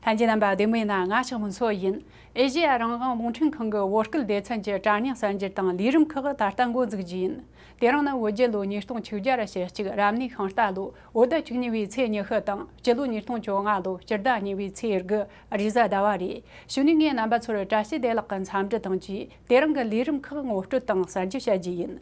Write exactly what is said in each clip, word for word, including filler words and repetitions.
ལྷན་རྒྱས་རྣམ་པ་བདེ་མོ་ཡིན་ན། ང་ཤག་མུན་སོ་ཡིན། ཨེ་ཤེ་ཡ་རང་དབང་རླུང་འཕྲིན་ཁང་གི་བོད་སྐད་སྡེ་ཚན་གྱི་དྲ་བརྙན་གསར་འགྱུར་དང་ལས་རིམ་ཁག་ད་ལྟ་འགོ་འཛུགས་རྒྱུ་ཡིན། དེ་རིང་ནི་བོད་རྒྱལ་ལོ་ཉིས་སྟོང་བཅུ་བརྒྱ་ར་ཞེ་གཅིག་རབ་གནས་ཤིང་རྟ་ལོ་བོད་ཟླ་བཅུ་གཉིས་པའི་ཚེས་ཉི་ཤུ་དང་། སྤྱི་ལོ་ཉིས་སྟོང་བཅོ་ལྔ་ལོ་སྤྱི་ཟླ་གཉིས་པའི་ཚེས་དགུ་རེས་གཟའ་ཟླ་བ་རེད། གཞུག་ནས་ངས་རྣམ་པ་ཚོར་བཀྲ་ཤིས་བདེ་ལེགས་ཀྱི་འཚམས་འདྲི་དང་བཅས་དེ་རིང་གི་ལས་རིམ་ཁག་ངོ་སྤྲོད་དང་གསར་འགྱུར་བཤད་རྒྱུ་ཡིན།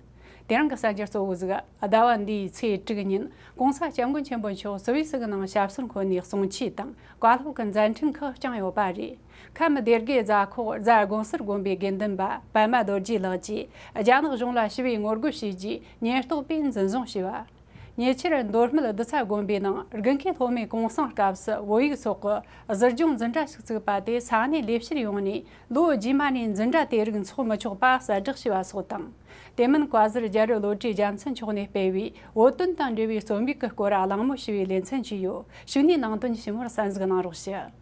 དེ་རིང་གི་གསར་འགྱུར་གཙོ་བོ་ཟིག་ཟླ་བ་འདིའི་ཚེས་དྲུག་ཉིན་༸གོང་ས་༸སྐྱབས་མགོན་ཆེན་པོ་མཆོག་སུད་སི་གི་ནང་ཞབས་སོར་འཁོད་ནས་གསུང་ཆོས་དང་བཀའ་སློབ་ཀྱི་མཛད་འཕྲིན་ཁག་བསྐྱངས་ཡོད་པ་རེད། ཁམས་སྡེ་དགེ་རྫ་ཁོག་རྫ་དགོན་གསར་དགོན་པའི་དགེ་འདུན་པ་པདྨ་རྡོ་རྗེ་ལགས་ཀྱིས་རྒྱ་ནག་གཞུང་ལ་ཞི་བའི་ངོ་རྒོལ་བྱས་རྗེས་ཉེན་རྟོག་པས་འཛིན་བཟུང་བྱས་པ། ཉེ་ཆར་མདོ་སྨད་རྡི་ཚ་དགོན་པའི་ནང་དགུན་ཁའི་སློབ་མའི་གུང་སེང་སྐབས་སུ་བོད་ཡིག་སོགས་ཀྱི་གཟི་སྦྱོང་འཛིན་གྲྭ་ཞིག་བཙུགས་པ་དེ་ས་གནས་ལས་བྱེད་ཡོངས་ནས་ལོ་རྗེས་མ་ནས་འཛིན་གྲྭ་དེ་རིགས་འཚོགས་མི་ཆོག་པ་གསལ་བསྒྲགས་བྱས་པ་སོགས་དང་། དེ་མིན་བཀའ་ཟུར་རྒྱ་རི་བློ་གྲོས་རྒྱལ་མཚན་མཆོག་ནས་སྤེལ་བའི་བོད་དོན་དང་འབྲེལ་བའི་རྩོམ་ཡིག་གི་སྐོར་གླེང་མོལ་ཞུ་བའི་ལེ་ཚན་ཞིག་ཡོད། གཞུག་ནས་ནང་དོན་ཞིབ་མོར་གསན་གཟིགས་གནང་རོགས་ཞུ།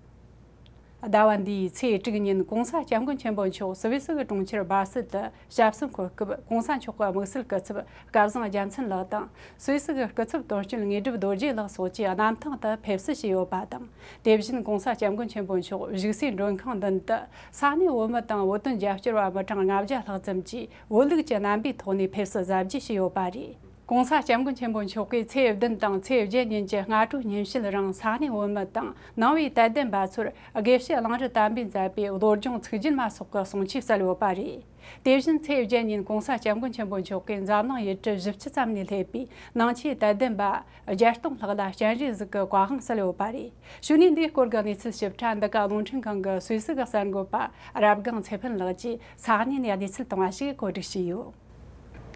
ཟླ་བ་འདིའི་ཚེས་དྲུག་ཉིན་༸གོང་ས་༸སྐྱབས་མགོན་ཆེན་པོ་མཆོག་སུད་སི་གི་གྲོང་ཁྱེར་སྦ་སིལ་དུ་ཞབས་སོར་འཁོད་སྐབས། ༸གོང་ས་མཆོག་གི་དམིགས་བསལ་སྐུ་ཚབ་སྐལ་བཟང་རྒྱལ་མཚན་ལགས་དང་། སུད་སི་གི་སྐུ་ཚབ་དོན་གཅོད་དངོས་གྲུབ་རྡོ་རྗེ་ལགས་སོགས་ཀྱིས་གནམ་ཐང་དུ་ཕེབས་བསུ་བྱས་ཡོད་པ་དང་། དེ་བཞིན་༸གོང་ས་༸སྐྱབས་མགོན་ཆེན་པོ་མཆོག་བཞུགས་སའི་མགྲོན་ཁང་མདུན་དུ་ས་གནས་བོད་མི་དང་བོད་དོན་རྒྱབ་སྐྱོར་བ་མི་གྲངས་ལྔ་བརྒྱ་ལྷག་ཙམ་གྱིས་བོད་ལུགས་ཀྱི་རྣམ་པའི་ཐོག་ནས་ཕེབས་བསུ་གཟབ་རྒྱས་བྱས་ཡོད་པ་རེད། ༸གོང་ས་༸སྐྱབས་མགོན་ཆེན་པོ་མཆོག་གིས་ཚེས་བདུན་དང་ཚེས་བརྒྱད་ཉིན་གྱི་སྔ་དྲོའི་ཉིན་ཤས་རིང་ས་གནས་བོད་མི་དང་ནང་པའི་དད་ལྡན་པ་ཚོར་དགེ་བཤེས་གླང་རི་དམ་པས་མཛད་པའི་བློ་སྦྱོང་ཚིག་བརྒྱད་མ་སོགས་ཀྱི་གསུང་ཆོས་སྩལ་ཡོད་པ་རེད། དེ་བཞིན་ཚེས་བརྒྱད་ཉིན་༸གོང་ས་༸སྐྱབས་མགོན་ཆེན་པོ་མཆོག་གིས་འཛམ་གླིང་ཡུལ་གྲུ་བཞི་བཅུ་ཙམ་ནས་སླེབས་པའི་ནང་ཆོས་དད་ལྡན་པ་བརྒྱད་སྟོང་ལྷག་ལ་སྤྱན་རས་གཟིགས་ཀྱི་བཀའ་དབང་སྩལ་ཡོད་པ་རེད། གཞུག་ནས་འདིའི་སྐོར་གྱི་གནས་ཚུལ་ཞིབ་ཕྲ་འདི་ག་རླུང་འཕྲིན་ཁང་གི་སུད་སི་གི་གསར་འགོད་པ་རབ་སྒང་ཚེ་ཕུན་ལགས་ཀྱིས་ས་གནས་ནས་གནས་ཚུལ་བཏང་བ་ཞིག་གོ་སྒྲིག་བྱས་ཡོད།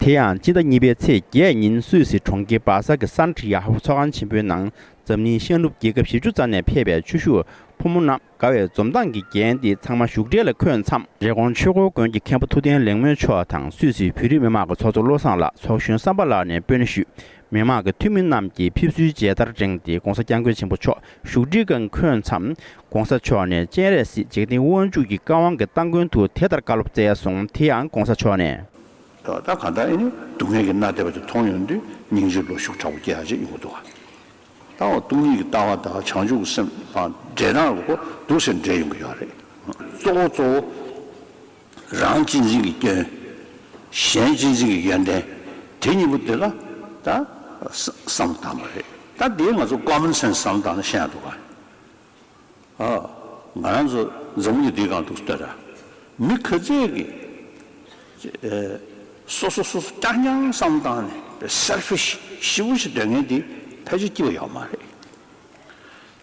དེ་ཡང་སྤྱི་ཟླ་གཉིས་པའི་ཚེས་བརྒྱད་ཉིན་སུད་སི་གྲོང་ཁྱེར་སྦ་སལ་གྱི་སན་ཊི་ཡ་ཧྥུ་ཚོགས་ཁང་ཆེན་པོའི་ནང་འཛམ་གླིང་ཤར་ནུབ་རྒྱལ་ཁབ་བཞི་བཅུ་ཙམ་ནས་ཕེབས་པའི་ཆོས་ཞུ་བ་ཕོ་མོ་རྣམས་དགའ་བའི་འཛུམ་མདངས་ཀྱིས་བརྒྱན་ཏེ་ཚང་མ་བཞུགས་གྲལ་ལ་འཁོད་མཚམས། རི་ཀོན་ཆོས་འཁོར་དགོན་གྱི་མཁན་པོ་ཐུབ་བསྟན་ལེགས་སྨོན་མཆོག་དང་སུད་སིའི་བོད་རིགས་མི་མང་གི་ཚོགས་གཙོ་བློ་བཟང་ལགས། ཚོགས་གཞོན་བསམ་པ་ལགས་ནས་སྤོས་སྣེ་ཞུས། མི་མང་གི་འཐུས་མི་རྣམས་ཀྱིས་ཕེབས་བསུའི་མཇལ་དར་བསྒྲེངས་ཏེ་༸གོང་ས་༸སྐྱབས་མགོན་ཆེན་པོ་མཆོག་བཞུགས་གྲལ་སྒང་འཁོད་མཚམས། ༸གོང་ས་མཆོག་ནས་སྤྱན་རས་གཟིགས་འཇིག་རྟེན་དབང་ཕྱུག་གི་བཀའ་དབང་གི་སྟ་གོན་དུ་དེ་ལྟར་བཀའ་སློབ་སྩལ་སོང་། དེ་ཡང་༸གོང་ས་མཆོག་ནས། ད་གང་ལྟར་ཨེ་ནི་སྡུག་བསྔལ་གྱི་མནའ་དེ་བ་དེ་མཐོང་ཡོང་དུས་སྙིང་རྗེའི་བློ་ཤུགས་དྲག་པོ་སྐྱེ་ཡག་ཅིག་ཡོང་གི་འདུག་ག་ད་འོ་སྟོང་ཉིད་ཀྱི་ལྟ་བ་དང་བྱང་ཆུབ་ཀྱི་སེམས་དང་འབྲེལ་སྟངས་ལ་གོ་འདུག་སེ་འབྲེལ་ཡོང་གི་ཡོད་རེད། གཙོ་བོ་གཙོ་བོ་རང་གཅེས་འཛིན་གྱི་སྐྱོན། གཞན་གཅེས་འཛིན་གྱི་ཡོན་ཏན། དེ་གཉིས་པོ་དེ་ལ་ད་བསམ་བློ་བཏང་དགོས་རེད། ད་དེ་ང་ཚོ་common sense་བསམ་བློ་བཏང་ན་ཤེས་ཡག་འདུག་ག་ཨ། ང་རང་ཚོ་འཛམ་བུ་གླིང་འདིའི་སྒང་འདུག་ལྟོས་ར། མི་ག་ཚད་ཀྱིས་ཨེ། སོ་སོ་སོ་སོ་རྐྱང་རྐྱང་བསམ་བཏང་ནས་selfish་ཞེ་པོ་ཞིག་འདོད་མཁན་དེ་ཕལ་ཆེར་སྐྱིད་པ་ཡོད་མ་རེད།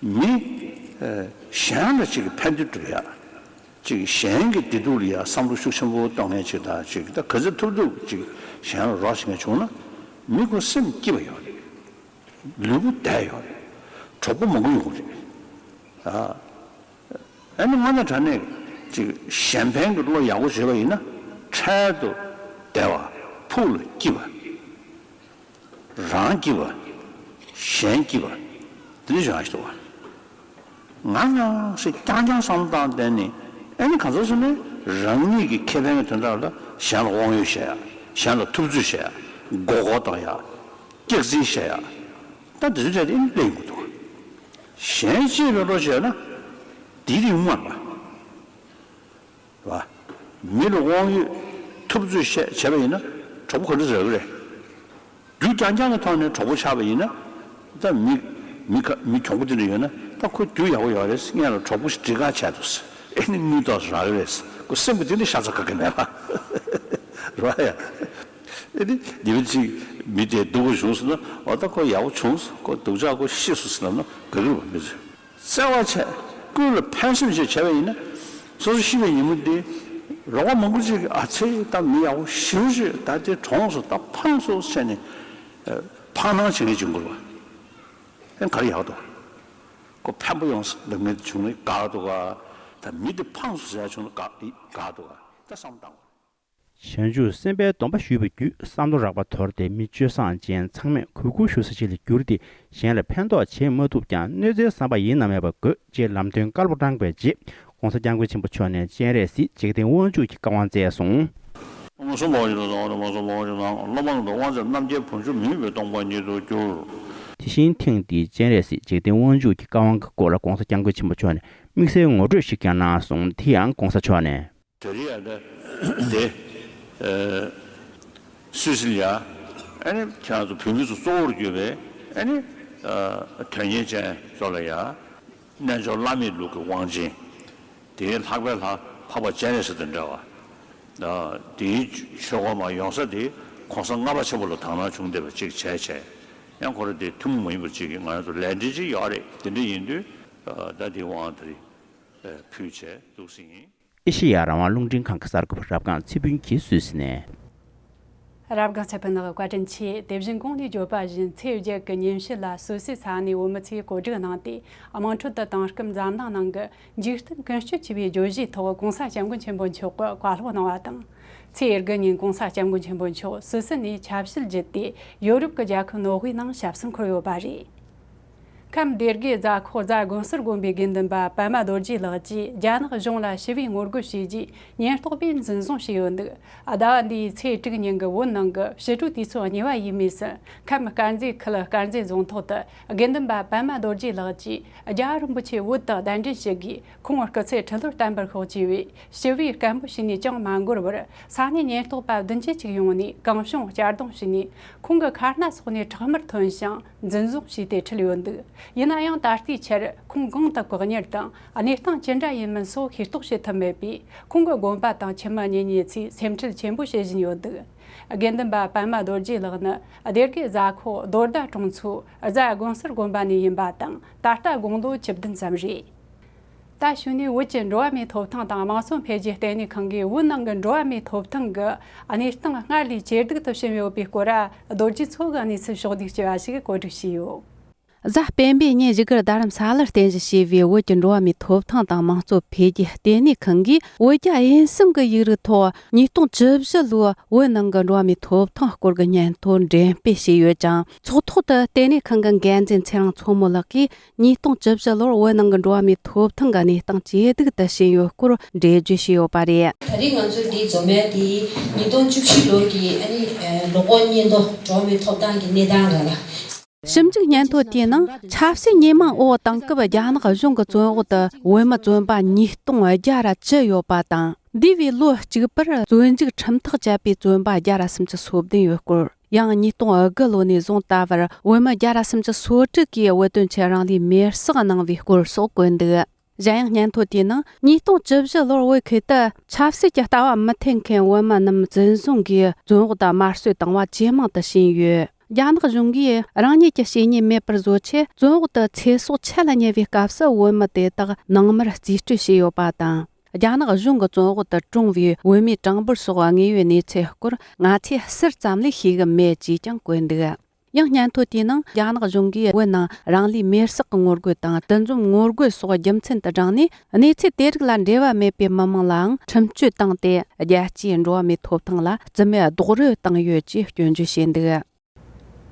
མི་ཨེ། གཞན་ལ་ཅིག་ཕན་བདེ་སྒྲུབ་ཡ། ཅིག་གཞན་གྱི་བདེ་སྡུག་ལ་ཡ་བསམ་བློ་ཤུགས་ཆེན་པོ་གཏོང་མཁན་ཅིག་དང་ཅིག་ད་ག་ཚོད་ཐུབ་ཐུབ་ཅིག་གཞན་ལ་རོགས་བྱེད་མཁན་བྱུང་ན་མི་ཁོ་སེམས་སྐྱིད་པ་ཡོད་རེད། ལུས་པོ་བདེ་ཡོད་རེད། གྲོགས་པོ་མང་པོ་ཡོང་གི་རེད། ཨ། ཨ་ནི་དངོས་གནས་དྲང་གནས་ཅིག་གཞན་ཕན་གྱི་བློ་ཡག་པོ་བྱེད་པ་ཡིན་ན་འཕྲལ་དུ་བདེ་བ། ཕུགས་ལ་སྐྱིད་པ། རང་སྐྱིད་པ། གཞན་སྐྱིད་པ། དེ་འདྲ་བྱུང་ཡག་ཞིག་འདུག་ག་ང་ང་ཞིག་རྐྱང་རྐྱང་བསམ་བློ་བཏང་བསྡད་ནས་ཨ་ནི་ག་ཚོད་ཟེར་ན་རང་ཉིད་ཀྱི་ཁེ་ཕན་གྱི་དོན་དག་ལ་གཞན་ལ་དབང་ཡོད་བཤད་ཡག་གཞན་ལ་ཐུབ་ཚོད་བཤད་ཡག་མགོ་སྐོར་བཏང་ཡག་སྐྱག་རྫུན་བཤད་ཡག་ད་དེ་ཚོའི་གྲས་དེ་ཨེ་ནི་སླེབས་ཡོང་གི་འདུག་ག་གཞན་གཅེས་པའི་བློ་བྱས་ན་དེའི་རིགས་མ་རེད་པ། རེད་པ། མི་ལ་དབང་ཡོད། ཐུབ་ཚོད་བཤད་བྱས་པ་ཡིན་ན་གྲོགས་པོ་ག་འདྲ་རག་གི་རེད། རྒྱུ་རྐྱང་རྐྱང་གི་ཐོག་ནས་གྲོགས་པོ་ཆགས་པ་ཡིན་ན། ད་མི་མི་ཁ་མི་གྱོང་པོ་དེ་འདྲ་ཡོད་ན་ད་ཁོ་རྒྱུ་ཡག་པོ་ཡོད་རེད། སྔོན་ལ་གྲོགས་པོ་ཞིག་སྒྲིག་ག་བྱས་འདུག་ཟེར། ཨེ་ནི་དངུལ་ཏོག་ཙམ་རག་གི་རེད་ཟེར། ཁོ་སེམས་ཀྱི་དེ་འདྲ་ཤ་ཚ་ག་གེ་མེད་པ། རེད་པ་ཡ། ཨེ་ནི་ཉི་མ་གཅིག་མི་དེ་སྡུག་པོ་བྱུང་སོང་ན་འོ་ད་ཁོ་ཡག་པོ་བྱུང་སོང་། ཁོ་སྡུག་ཅག་ཁོ་ཤི་སོང་ཟེར་ལབ་ན་དགའ་གི་རེད་པ་མི་ཚོས། བརྩེ་བ་བྱས། ཀུན་ལ་ཕན་སེམས་བྱས་བྱས་པ་ཡིན་ན། སོ་སོ་ཤི་བའི་ཉིན་མོ་འདི། རོགས་པ་མང་པོ་ཅིག་གིས་ཨ་ཚེ་ད་མི་ཡག་པོ་ཞེ་པོ་ཅིག་ད་དེ་གྲོངས་སོང་ད་ཕངས་སོང་བྱས་ནས། ཨ། ཕངས་སྣང་བྱེད་མཁན་བྱུང་དགོས་པ། ཨེ་ག་རེ་ཡག་འདུག་ཁོ་ཕན་པོ་ཡོང་ཟེར་ལབ་མཁན་བྱུང་ན་དགའ་འདུག་ག་ད་མི་འདི་ཕངས་སོང་ཟེར་ཡག་བྱུང་ན་དགའ་དགའ་འདུག་ག་ད་བསམ་བློ་བཏང་དགོས། བྱང་ཆུབ་སེམས་དཔའི་སྡོམ་པ་ཞུས་པ་བརྒྱུད་བསམ་བློ་རགས་པ་དོར་ཏེ་མི་སྤྱོད་བཟང་ཅན་ཚང་མས་གུས་བཀུར་ཞུ་ས་ཞིག་ལ་གྱུར་ཏེ་གཞན་ལ་ཕན་ཐོགས་བྱེད་མ་ཐུབ་ཀྱང་གནོད་འཚེའི་བསམ་པ་ཡེ་ནས་མེད་པ་དགོས་ཅེས་ལམ་སྟོན་བཀའ་སློབ་བསྐྱངས་པའི་རྗེས་༸གོང་ས་༸སྐྱབས་མགོན་ཆེན་པོ་མཆོག་ནས་སྤྱན་རས་གཟིགས་འཇིག་རྟེན་དབང་ཕྱུག་གི་བཀའ་དབང་སྩལ་སོང་། དབང་གསུམ་པོ་ཞིག་ལ་བཟང་བ་དང་མ་གསུམ་པོ་ཞིག་ལ་སློབ་མ་རྣམས་དབང་ཆེན་རྣམ་རྒྱལ་བོན་ཆུ་མི་ཡུལ་པའི་སྟོང་པ་ཉིད་དུ་གྱུར། དེ་བཞིན་ཐེངས་འདིའི་སྤྱན་རས་གཟིགས་འཇིག་རྟེན་དབང་ཕྱུག་གི་བཀའ་དབང་གི་སྐོར་ལ་༸གོང་ས་༸སྐྱབས་མགོན་ཆེན་པོ་མཆོག་ནས་ དམིགས་བསལ་ངོ་སྤྲོད་ཞིག་ཀྱང་གནང་སོང་། དེ་ཡང་༸གོང་ས་མཆོག་ནས། དེ་རིང་ཡང་ད་དེ་ཨ་སུད་སི་ལ་ཡ་ཨ་ནི་ཁྱེད་རང་ཚོ་བོད་མི་ཚོ་གཙོ་བོར་གྱུར་པའི་ཨ་ནི་ཨ་དོན་གཉེར་ཅན་ཚོ་ལ་ཡ་རྣལ་འབྱོར་བླ་མེད་ལུགས་ཀྱི་དབང་ཆེན། དེའི་ལྷག་པའི་ལྷ་འཕགས་པ་སྤྱན་རས་གཟིགས་དང་འདྲ་བ། ཨ་དེའི་ཆོས་སྒོ་མ་ཡོང་ས་དེ་༸གོང་ས་ལྔ་པ་ཆེན་པོ་ལ་དག་སྣང་བྱུང་བསྡད་པ་ཅིག་བྱས་བྱས། ཡང་ཁོ་རང་དེ་ཐུན་མོང་མ་ཡིན་པ་ཅིག་གི་ང་རང་ཚོ་ལས་འབྲེལ་ཅིག་ཡོད་རེད། དེ་འདྲ་ཡིན་དུས་ཨ་ད་དེའི་དབང་དེ་རེད། ཨ་ཕུལ་བྱས་འདུག་སེ་ཡིན། ཨེ་ཤེ་ཡ་རང་དབང་རླུང་འཕྲིན་ཁང་གི་གསར་འགོད་པ་རབ་སྒང་ཚེ་ཕུན་གྱིས་སུད་སི་ནས། རབ་སྒང་ཚེ་ཕུན་ལགས་བཀའ་དྲིན་ཆེ། དེ་བཞིན་གོང་ནས་བརྗོད་པ་བཞིན་ཚེས་བརྒྱད་ཀྱི་ཉིན་ཕྱེད་ལ་སུད་སི་ས་གནས་བོད་མི་ཚོས་གོ་སྒྲིག་གནང་སྟེ། དམངས་ཁྲོད་དུ་དེང་སྐབས་འཛམ་གླིང་ནང་གི་འཇིག་རྟེན་ཀུན་སྤྱོད་ཆེ་བའི་བརྗོད་གཞིའི་ཐོག་༸གོང་ས་༸སྐྱབས་མགོན་ཆེན་པོ་མཆོག་གིས་བཀའ་སློབ་གནང་བ་དང་། ཚེས་དགུ་ཉིན་༸གོང་ས་༸སྐྱབས་མགོན་ཆེན་པོ་མཆོག་སུད་སི་ནས་ཆབ་སྲིད་བརྒྱུད་དེ་ཡོ་རོབ་ཀྱི་རྒྱལ་ཁབ་ནོར་ཝེ་ནང་ཞབས་སོར་འཁོད་ཡོད་པ་རེད། ཁམས་སྡེ་དགེ་རྫ་ཁོག་རྫ་དགོན་གསར་དགོན་པའི་དགེ་འདུན་པ་པདྨ་རྡོ་རྗེ་ལགས་ཀྱིས་རྒྱ་ནག་གཞུང་ལ་ཞི་བའི་ངོ་རྒོལ་བྱས་རྗེས་ཉེན་རྟོག་པས་འཛིན་བཟུང་བྱས་ཡོད་འདུག་ཟླ་བ་འདིའི་ཚེས་དྲུག་ཉིན་གྱི་བོད་ནང་གི་ཕྱི་དྲོའི་དུས་ཚོད་གཉིས་པ་ཡས་མས་སུ་ཁམས་དཀར་མཛེས་ཁུལ་དཀར་མཛེས་རྫོང་ཐོག་ཏུ་དགེ་འདུན་པ་པདྨ་རྡོ་རྗེ་ལགས་ཀྱིས་རྒྱལ་བ་རིན་པོ་ཆེ་བོད་དུ་གདན་འདྲེན་ཞུ་དགོས། ཁོང་སྐུ་ཚེ་ཁྲི་ལོར་བརྟན་པར་ཤོག་ཅེས་པའི་ཞི་བའི་སྐད་འབོད་བྱས་ནས་ཅང་མ་འགོར་བར། ས་གནས་ཉེན་རྟོག་པ་བདུན་ཅུ་ཅིག་ཡོང་ནས་གང་བྱུང་གཅར་རྡུང་བྱས་ནས། ཁོང་གི་ཁ་སྣ་སོགས་ནས་ཁྲག་དམར་ཐོན་ཞིང་འཛིན་བཟུང་བྱས་ཏེ་ཁྲིད་ཡོད་འདུག་ཡིན་ན་ཡང་ད་ལྟའི་ཆར་ཁོང་གང་དུ་བཀག་ཉར་དང་གནས་སྟངས་ཅི་འདྲ་ཡིན་མིན་སོགས་ཤེས་རྟོགས་བྱེད་ཐུབ་མེད་པས། ཁོང་གི་དགོན་པ་དང་ཁྱིམ་མི་གཉེན་ཉེ་ཚོས་སེམས་ཁྲལ་ཆེན་པོ་བྱེད་བཞིན་ཡོད་འདུག་དགེ་འདུན་པ་པདྨ་རྡོ་རྗེ་ལགས་ནི་སྡེ་དགེ་རྫ་ཁོག་རྡོ་རྡ་གྲོང་ཚོའི་རྫ་དགོན་གསར་དགོན་པ་ནས་ཡིན་པ་དང་། ད་ལྟ་དགུང་ལོ་བཅུ་བདུན་ཙམ་རེད། ད་གཞུག་ནས་བོད་ཀྱི་འགྲོ་བ་མིའི་ཐོབ་ཐང་དང་དམངས་གཙོ་འཕེལ་རྒྱས་ལྟེ་གནས་ཁང་གིས་བོད་ནང་གི་འགྲོ་བ་མིའི་ཐོབ་ཐང་གི་གནས་སྟངས་སྔར་ལས་ཇེ་སྡུག་ཏུ་ཕྱིན་ཡོད་པའི་སྐོར། རྡོ་རྗེ་མཚོ་གི་གནས་ཚུལ་ཕྱོགས་བསྡུས་ཞུ་བ་ཞིག་གོ་སྒྲིག་བྱས་ཡོད། གཟའ་སྤེན་པའི་ཉིན་བཞུགས་སྒར་རྡ་རམ་ས་ལར་རྟེན་གཞི་བྱས་པའི་བོད་ཀྱི་འགྲོ་བ་མིའི་ཐོབ་ཐང་དང་དམངས་གཙོ་འཕེལ་རྒྱས་ལྟེ་གནས་ཁང་གིས་བོད་རྒྱ་དབྱིན་གསུམ་གྱི་ཡིག་རིགས་ཐོག་ཉིས་སྟོང་བཅུ་བཞི་ལོའི་བོད་ནང་གི་འགྲོ་བ་མིའི་ཐོབ་ཐང་སྐོར་གྱི་སྙན་ཐོ་འགྲེམས་སྤེལ་བྱས་ཡོད་ཅིང་། ཚོགས་ཐོག་ཏུ་ལྟེ་གནས་ཁང་གི་འགན་འཛིན་ཚེ་རིང་མཚོ་མོ་ལགས་ཀྱིས། ཉིས་སྟོང་བཅུ་བཞི་ལོར་བོད་ནང་གི་འགྲོ་བ་མིའི་ཐོབ་ཐང་གི་གནས་སྟངས་ཇེ་སྡུག་ཏུ་ཕྱིན་ཡོད་སྐོར་འགྲེལ་བརྗོད་བྱས་ཡོད་པ་རེད། ད་རེས་ང་ཚོས་འདི་རྩོམ་ཡ་དེ་ཉིས་སྟོང་བཅུ་བཞི་ལོ་གི་ཨ་ནི་ལོ་འཁོར་སྙན་ཐོ་འགྲོ་བ་མིའི་ཐོབ་ཐང་གི་གནས་སྟངས་ལ་ལ། ཞིབ་འཇུག་སྙན་ཐོ་དེའི་ནང་ཆབ་སྲིད་ཉེས་མིང་འོག་དེང་སྐབས་རྒྱ་ནག་གཞུང་གི་བཙོན་འོག་ཏུ་བོད་མི་བཙོན་པ་ཉིས་སྟོང་བརྒྱ་ར་བཅུ་ཡོད་པ་དང་། འདས་པའི་ལོ་གཅིག་པར་བཙོན་འཇུག་ཁྲིམས་ཐག་བཅད་པའི་བཙོན་པ་བརྒྱ་ར་སུམ་ཅུ་སོ་བདུན་ཡོད་སྐོར། ཡང་ཉིས་སྟོང་དགུ་ལོ་ནས་བཟུང་ད་བར་བོད་མི་བརྒྱ་ར་སུམ་ཅུ་སོ་དྲུག་གིས་བོད་དོན་ཆེད་རང་ལུས་མེར་སྲེག་གནང་བའི་སྐོར་སོགས་བཀོད་འདུག་གཞན་ཡང་སྙན་ཐོ་དེའི་ནང་ཉིས་སྟོང་བཅུ་བཞི་ལོར་བོད་ཁུལ་དུ་ཆབ་སྲིད་ཀྱི་ལྟ་བ་མི་མཐུན་མཁན་བོད་མི་རྣམས་འཛིན་བཟུང་གིས་བཙོན་འོག་ཏུ་དམར་གསོད་བཏང་བ་ཇེ་མང་དུ་ཕྱིན་ཡོད། རྒྱ་ནག་གཞུང་གིས་རང་ཉིད་ཀྱི་བཤེས་གཉེན་མེད་པར་བཟོ་ཆེད་བཙོན་འོག་ཏུ་ཚེ་སྲོག་ཆད་ལ་ཉེ་བའི་སྐབས་སུ་བོད་མི་དེ་དག་ནང་མར་རྩིས་སྤྲོད་བྱས་ཡོད་པ་དང་། རྒྱ་ནག་གཞུང་གི་བཙོན་འོག་ཏུ་བཀྲོངས་པའི་བོད་མིའི་གྲངས་འབོར་སོགས་དངོས་ཡོད་གནས་ཚུལ་སྐོར་ང་ཚོས་ཟུར་ཙམ་ལས་ཤེས་ཀྱི་མེད་ཅེས་ཀྱང་བཀོད་འདུག་ཡང་སྙན་ཐོ་དེའི་ནང་རྒྱ་ནག་གཞུང་གིས་བོད་ནང་རང་ལུས་མེར་སྲེག་གི་ངོ་རྒོལ་དང་དུད་འཛོམས་ངོ་རྒོལ་སོགས་རྒྱུ་མཚན་དུ་བགྲངས་ནས། གནས་ཚུལ་དེ་རིགས་ལ་འབྲེལ་བ་མེད་པའི་མི་མང་ལའང་ཁྲིམས་གཅོད་བཏང་སྟེ། རྒྱལ་སྤྱིའི་འགྲོ་བ་མིའི་ཐོབ་ཐང་ལ་རྩིས་མེད་རྡོག་རོལ་བཏང་ཡོད་ཅེས་སྐྱོན་བརྗོད་བྱས་འདུག་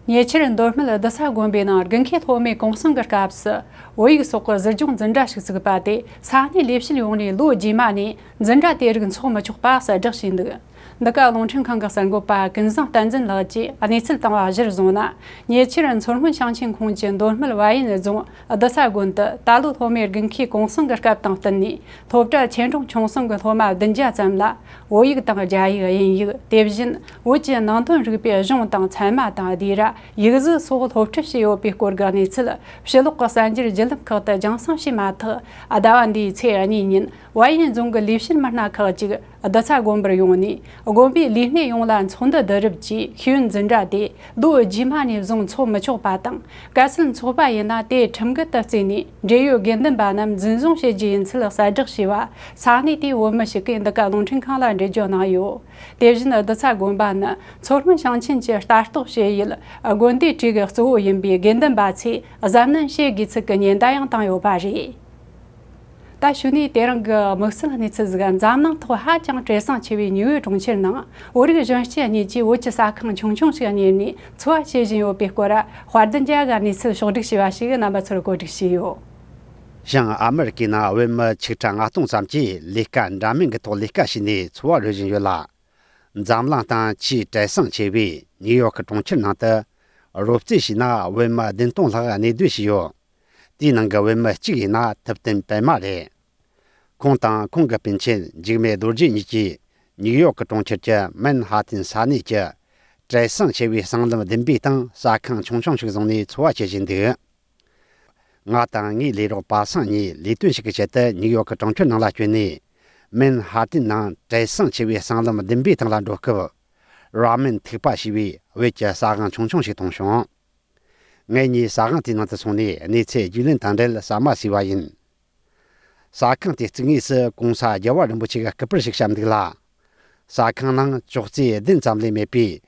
ཉེ་ཆར་མདོ་སྨད་རྡ་ས་དགོན་པའི་ནང་དགུན་ཁའི་སློབ་མའི་གུང་སེང་གི་སྐབས་སུ་བོད་ཡིག་སོགས་ཀྱི་གཟི་ལྗོངས་འཛིན་གྲྭ་ཞིག་བཙུགས་པ་དེ་ས་གནས་ལས་བྱེད་ཡོངས་ནས་ལོ་རྗེས་མ་ནས་འཛིན་གྲྭ་དེ་རིགས་འཚོགས་མི་ཆོག་པ་གསལ་བསྒྲགས་བྱས་འདུག་འདི་ག་རླུང་འཕྲིན་ཁང་གི་གསར་འགོད་པ་ཀུན་བཟང་བསྟན་འཛིན་ལགས་ཀྱིས་གནས་ཚུལ་བཏང་བ་གཞིར་བཟུང་ན། ཉེ་ཆར་མཚོ་སྔོན་ཞིང་ཆེན་ཁོངས་ཀྱི་མདོ་སྨད་བ་ཡན་རྫོང་རྡ་ས་དགོན་དུ་ད་ལོའི་སློབ་མའི་དགུན་ཁའི་གུང་སེང་གི་སྐབས་དང་བསྟུན་ནས། སློབ་གྲྭ་ཆེ་འབྲིང་ཆུང་གསུམ་གྱི་སློབ་མ་བདུན་བརྒྱ་ཙམ་ལ་བོད་ཡིག་དང་རྒྱ་ཡིག་དབྱིན་ཡིག་དེ་བཞིན་བོད་ཀྱི་ནང་དོན་རིག་པའི་གཞུང་དང་ཚད་མ་དང་ལྡེ་ར། ཡིག་གཟུགས་སོགས་སློབ་ཁྲིད་བྱས་ཡོད་པའི་སྐོར་གྱི་གནས་ཚུལ་ཕྱི་ལོགས་ཀྱི་གསར་འགྱུར་བརྒྱུད་ལམ་ཁག་ཏུ་རྒྱང་སྲིང་བྱས་མ་ཐག་ཟླ་བ་འདིའི་ཚེས་གཉིས་ཉིན་བལ་ཡུལ་རྫོང་གི་ལས་བྱེད་མི་སྣ་ཁག་ཅིག་རྡ་ས་དགོན་པར་ཡོང་ནས། དགོན་པའི་ལས་སྣེ་ཡོངས་ལ་ཚོགས་འདུ་བསྡུ་རུབ་ཀྱིས་ཤེས་ཡོན་འཛིན་གྲྭ་དེ་ལོ་རྗེས་མ་ནས་བཟུང་འཚོགས་མི་ཆོག་པ་དང་། གལ་སྲིད་འཚོགས་པ་ཡིན་ན་དེ་ཁྲིམས་འགལ་དུ་བརྩིས་ནས་འབྲེལ་ཡོད་དགེ་འདུན་པ་རྣམས་འཛིན་བཟུང་བྱེད་རྒྱུ་ཡིན་ཚུལ་གསལ་བསྒྲགས་བྱས་པ་ས་གནས་དེའི་བོད་མི་ཞིག་གིས་འདི་ག་རླུང་འཕྲིན་ཁང་ལ་འགྲེལ་བརྗོད་གནང་ཡོད། དེ་བཞིན་རྡ་ས་དགོན་པ་ནི་མཚོ་སྔོན་ཞིང་ཆེན་གྱི་ལྟ་རྟོག་བྱེད་ཡུལ་དགོན་སྡེའི་གྲས་ཀྱི་གཙོ་བོ་ཡིན་པས་དགེ་འདུན་པ་ཚོས་གཟབ་ནན་བྱེད་དགོས་ཚུལ་གྱི་ཉེན་བརྡ་ཡང་བཏང་ཡོད་པ་རེད། ད་གཞུག་ནས་དེ་རིང་གི་དམིགས་བསལ་གནས་ཚུལ་ཟིག་འཛམ་གླིང་ཐོག་ཧ་ཅང་བྲེལ་ཟིང་ཆེ་བའི་ཉི་འོད་གྲོང་ཁྱེར་ནང་བོད་རིགས་གཞོན་སྐྱེས་གཉིས་ཀྱིས་བོད་ཀྱི་ཟ་ཁང་ཆུང་ཆུང་ཞིག་གཉེར་ནས་འཚོ་བ་བྱེད་བཞིན་ཡོད་པའི་སྐོར་དཔལ་ལྡན་རྒྱལ་གྱིས་གནས་ཚུལ་ཕྱོགས་བསྒྲིགས་བྱས་པ་ཞིག་རྣམ་པ་ཚོར་གོ་སྒྲིག་བྱས་ཡོད། བྱང་ཨ་མི་རི་ཀའི་ནང་བོད་མི་ཆིག་ཁྲི་ལྔ་སྟོང་ཙམ་གྱིས་ལས་ཀ་འདྲ་མིན་གྱི་ཐོག་ལས་ཀ་བྱས་ནས་འཚོ་བ་རོལ་བཞིན་ཡོད་ལ། འཛམ་གླིང་སྟེང་ཆེས་བྲེལ་ཟིང་ཆེ་བའི་ནིའུ་ཡོག་གི་གྲོང་ཁྱེར་ནང་དུ་རོབ་རྩིས་བྱས་ན་བོད་མི་བདུན་སྟོང་ལྷག་གནས་སྡོད་བྱས་ཡོད། དེའི་ནང་གི་བོད་མི་གཅིག་ཡིན་ན་ཐུབ་བསྟན་པད་མ་རེད། ཁོང་དང་ཁོང་གི་སྤུན་མཆེད་འཇིགས་མེད་རྡོ་རྗེ་གཉིས་ཀྱིས་ཉིའུ་ཡོག་གི་གྲོང་ཁྱེར་གྱི་མན་ཧ་ཏན་ས་གནས་ཀྱི་བྲེལ་ཟིང་ཆེ་བའི་སྲང་ལམ་བདུན་པའི་སྟེང་ཟ་ཁང་ཆུང་ཆུང་ཞིག་བཟུང་ནས་འཚོ་བ་བྱེད་བཞིན་འདུག། ང་དང་ངའི་ལས་རོགས་པ་སངས་གཉིས་ལས་དོན་ཞིག་གི་ཆེད་དུ་ཉིའུ་ཡོག་གི་གྲོང་ཁྱེར་ནང་ལ་བསྐྱོད་ནས། མན་ཧ་ཏན་ནང་བྲེལ་ཟིང་ཆེ་བའི་སྲང་ལམ་བདུན་པའི་སྟེང་ལ་འགྲོ་སྐབས། ར་མེན་ཐིགས་པ་ཞེས་པའི་བོད་ཀྱི་ཟ་ཁང་ཆུང་ཆུང་ཞིག་མཐོང་བྱུང་། ངེད་གཉིས་ཟ་ཁང་དེའི་ནང་དུ་སོང་ནས་གནས་ཚུལ་རྒྱུས་ལོན་དང་འབྲེལ་ཟ་མ་ཟོས་པ་ཡིན། ཟ་ཁང་དེ་བརྩིགས་དངོས་སུ་གོང་ས་རྒྱལ་བ་རིན་པོ་ཆེ་གི་སྐུ་པར་ཞིག་བཤམས་འདུག་ལ། ཟ་ཁང་ནང་ཅོག་ཙེ་བདུན་ཙམ་ལས་མེད་པའི་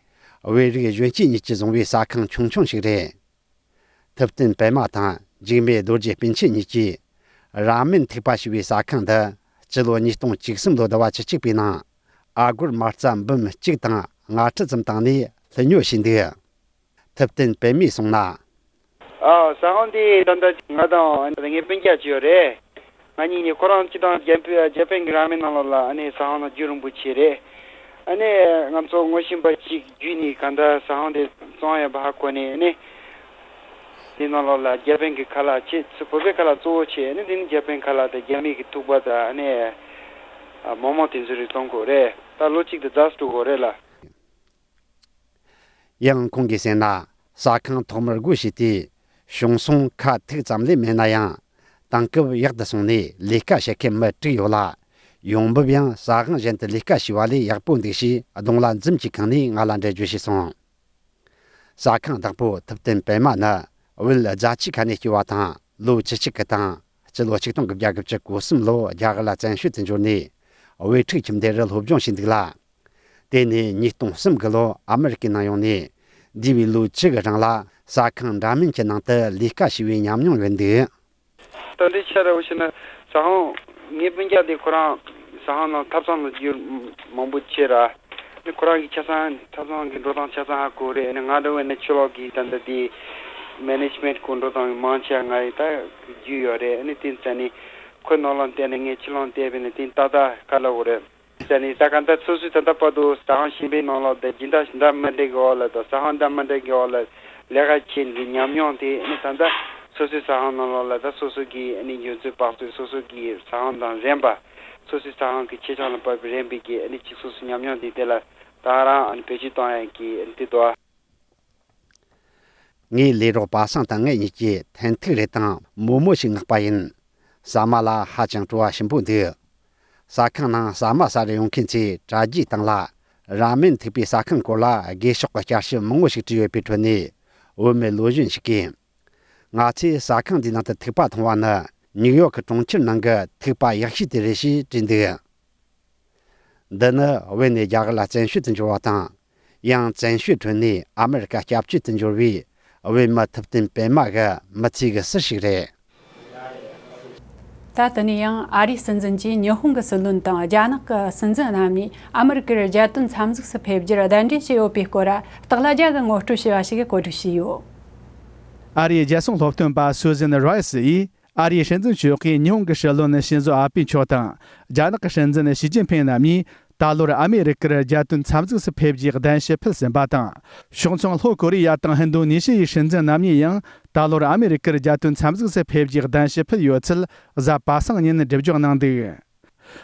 བོད་རིགས་གཞོན་སྐྱེས་གཉིས་ཀྱིས་བཟུང་བའི་ཟ་ཁང་ཆུང་ཆུང་ཞིག་རེད། ཐུབ་བསྟན་པད་མ་དང་འཇིགས་མེད་རྡོ་རྗེ་སྤུན་མཆེད་གཉིས་ཀྱིས་ར་མེན་ཐིགས་པ་ཞེས་པའི་ཟ་ཁང་འདི་སྤྱི་ལོ་ཉིས་སྟོང་བཅུ་གསུམ་ལོ་ཟླ་བ་བཅུ་གཅིག་པའི་ནང་ཨ་སྒོར་མ་རྩ་འབུམ་གཅིག་དང་ལྔ་ཁྲི་ཙམ་བཏང་ནས་ལྷོད་ཉོ་བྱས་འདུག། ཐུབ་བསྟན་པད་མས་གསུངས་ན། ཨ། ཟ་ཁང་འདི་ད་ལྟ་ང་དང་ངའི་སྤུན་ཀྱག་ཅིག་ཡོད་རེད། ང་གཉིས་ནི་ཁོ་རང་སྤྱི་བཏང་ཇ་པན་ཇ་པན་གྱི་ར་མེན་ནང་ལོགས་ལ་ཨ་ནི་ཟ་ཁང་ནང་རྒྱུན་རིང་པོ་བྱས་རེད། ཨ་ནི་ང་ཚོ་ངོ་ཤེས་པ་གཅིག་བརྒྱུད་ནས་གང་ལྟར་ཟ་ཁང་དེ་བཙོང་ཡོད་པ་ཧ་གོ་ནས་ཨ་ནི་དེ་ནང་ལོགས་ལ་ཇ་པན་གྱི་ཁ་ལག་བྱས། ཚུར་བོད་པའི་ཁ་ལག་གཙོ་བོ་བྱས། ཨ་ནི་དེ་ནི་ཇ་པན་ཁ་ལག་དང་རྒྱ་མི་གི་ཐུག་པ་དང་ཨ་ནི་མོག་མོག་དེ་ཚོ་རིགས་བཙོང་གི་ཡོད་རེད། ད་ལོ་གཅིག་དང་ཟླ་དྲུག་འགོར་རེད་ལ། ཡང་ཁོང་གིས་གསུངས་ན། ཟ་ཁང་ཐོག་མར་སྒོ་ཕྱེས་ཏེ་བྱུང་སོང་ཁ་ཐུག་ཙམ་ལས་མེད་ན་ཡང་། དེང་སྐབས་ཡག་ཏུ་སོང་ནས་ལས་ཀ་བྱེད་མཁན་མི་དྲུག་ཡོད་ལ། ཡོང་འབབ་ཡང་ཟ་ཁང་གཞན་དུ་ལས་ཀ་བྱས་པ་ལས་ཡག་པོ་འདུག་ཞེས་གདོང་ལ་འཛུམ་གྱིས་ཁེངས་ནས་ང་ལ་འགྲེལ་བརྗོད་བྱས་སོང་། ཟ་ཁང་བདག་པོ་ཐུབ་བསྟན་པད་མ་ནི་བོད་རྫ་ཆུ་ཁ་ནས་སྐྱེས་པ་དང་། ལོ་བཅུ་གཅིག་གི་སྟེང་སྤྱི་ལོ་ཆིག་སྟོང་དགུ་བརྒྱ་གོ་གསུམ་ལོ་རྒྱ་གར་ལ་བཙན་བྱོལ་དུ་འབྱོར་ནས། དབུས་ཁྲུག་ཁྱིམ་སྡེ་རུ་སློབ་སྦྱོང་བྱས་འདུག་ལ། དེ་ནས་ཉིས་སྟོང་གསུམ་གི་ལོ་ཨ་མི་རི་ཀའི་ནང་ཡོང་ནས། འདས་པའི་ལོ་བཅུ་གི་རིང་ལ་ཟ་ཁང་འདྲ་མིན་གྱི་ནང་དུ་ལས་ཀ་བྱས་པའི་ཉམས་མྱོང་ཡོད་འདུག། ད་ལྟའི་ཆར་འུ་ཆ་ནི་ཟ་ཁང་། ངའི་སྤུན་ཀྱག་དེ་ཁོ་རང་ཟ་ཁང་ནང་ཐབ་ཚང་ལ་རྒྱུས་མང་པོ་ཆེ་ར། ནི་ཁོ་རང་གི་ཆ་ཚང་ཐབ་ཚང་གི་འགྲོ་སྟངས་ཆ་ཚང་ཧ་གོ་རེད། ནི་ང་འདྲ་བོ་ནི་ཕྱི་ལོགས་ཀྱི་ད་ལྟ་དེ་མེ་ནེ་ཇི་མེན་ཊི་སྐོར་འགྲོ་སྟངས་མང་ཆེ་ང་ཡི་ད་རྒྱུས་ཡོད་རེད། ནི་དེ་ཙ་ནི་ཁོའི་ནང་ལ་བལྟས་ནས་ངས་ཕྱི་ལོགས་བལྟས་པས་ནི་དེ་ཏག་ཏག་ག་ལ་འོ་རེད། ཟེར་ནས་ད་ག་ད་སོ་སོའི་ད་ལྟ་བར་དུ་ཟ་ཁང་གཞན་པའི་ནང་ལོགས་དེ་སྦྱིན་བདག་འདྲ་མི་འདྲ་གི་འོག་ལ་དང་ཟ་ཁང་འདྲ་མི་འདྲ་གི་འོག་ལ་ལས་ཀ་བྱེད་འདི་ཉམས་མྱོང་དེ་ནི་ད་ལྟ་སོ་སོའི་ཟ་ཁང་ནང་ལོགས་ལ་ད་སོ་སོ་གི་ནི་འགྱོད་ཚོད་བག་ཚོད་སོ་སོ་གི་ཟ་ཁང་དང་རན་པ། སོ་སོའི་ཟ་ཁང་གི་ཆེ་ཆུང་ལ་བབས་པའི་རན་པའི་གི་ནི་ཅིག་སོ་སོའི་ཉམས་མྱོང་འདི་དེ་ལ་ད་རང་བེད་སྤྱོད་གཏོང་ཡ་གི་འདི་དོ། ངའི་ལས་རོགས་པ་སངས་དང་ངེད་གཉིས་ཀྱིས་ཐན་ཐིག་རེ་དང་མོག་མོག་ཞིག་མངགས་པ་ཡིན། ཟ་མ་ལ་ཧ་ཅང་སྤྲོ་བ་ཞིམ་པོ་འདུག། ཟ་ཁང་ནང་ཟ་མ་ཟ་རུ་ཡོང་མཁན་ཚོས་གྲ་རྒྱས་སྟེང་ལ་ར་མེན་ཐིགས་པའི་ཟ་ཁང་སྐོར་ལ་དགེ་ཕྱོགས་ཀྱི་བསྐྱར་ཞིབ་མང་བོ་ཞིག་བྲིས་ཡོད་པའི་ཁྲོད་ནས། བུད་མེད་ལོ་གཞོན་ཞིག་གིས། ང་ཚོས་ཟ་ཁང་འདིའི་ནང་དུ་ཐིགས་པ་མཐོང་བ་ནི་ཉིའུ་ཡོག་གི་གྲོང་ཁྱེར་ནང་གི་ཐིགས་པ་ཡག་ཤོས་དེ་རེད་ཞེས་བྲིས་འདུག། འདི་ནི་བོད་ནས་རྒྱ་གར་ལ་བཙན་བྱོལ་དུ་འབྱོར་བ་དང་། ཡང་བཙན་བྱོལ་ཁྲོད་ནས་ཨ་མི་རི་ཀ་སྐྱབས་བཅོལ་དུ་འབྱོར་བའི་བོད་མི་ཐུབ་བསྟན་པད་མ་གི་མི་ཚེ་གི་ཟུར་ཞིག་རེད། ད་དེ་ནས་ཡང་ཨ་རིའི་སྲིད་འཛིན་གྱིས་ཉི་ཧོང་གི་སྲིད་བློན་དང་རྒྱ་ནག་གི་སྲིད་འཛིན་རྣམ་གཉིས་ཨ་མི་རི་ཀར་རྒྱལ་དོན་འཚམས་གཟིགས་སུ་ཕེབས་རྒྱུར་གདན་འདྲེན་བྱས་ཡོད་པའི་སྐོར་སྟག་ལྷ་རྒྱལ་གྱིས་ངོ་སྤྲོད་བྱས་པ་ཞིག་གིས་གོ་སྒྲིག་བྱས་ཡོད། ཨ་རིའི་རྒྱལ་སྲུང་སློབ་སྟོན་པ་སུ་ཟན་རོ་ཡིས། ཨ་རིའི་སྲིད་འཛིན་མཆོག་གིས་ཉི་ཧོང་གི་སྲིད་བློན་ཤིན་ཛོ་ཨ་པེ་མཆོག་དང་། རྒྱ་ནག་གི་སྲིད་འཛིན་ཞི་ཅིན་ཕིང་རྣམ་གཉིས་ད་ལོར་ཨ་མེ་རི་ཀར་རྒྱལ་དོན་འཚམས་གཟིགས་སུ་ཕེབས་རྒྱུའི་གདན་ཞུ་ཕུལ་ཟིན་པ་དང་། ཕྱོགས་མཚུངས་ལྷོ་ཀོ་རི་ཡ་དང་ཧིན་རྡུ་ནེ་ཤི་ཡའི་སྲིད་འཛིན་རྣམ་གཉིས་ཡང་ད་ལོར་ཨ་མེ་རི་ཀར་རྒྱལ་དོན་འཚམས་གཟིགས་སུ་ཕེབས་རྒྱུའི་གདན་ཞུ་ཕུལ་ཡོད་ཚུལ་གཟའ་པ་སངས་ཉིན་སྒྲུབ་སྦྱོང་གནང་འདུག།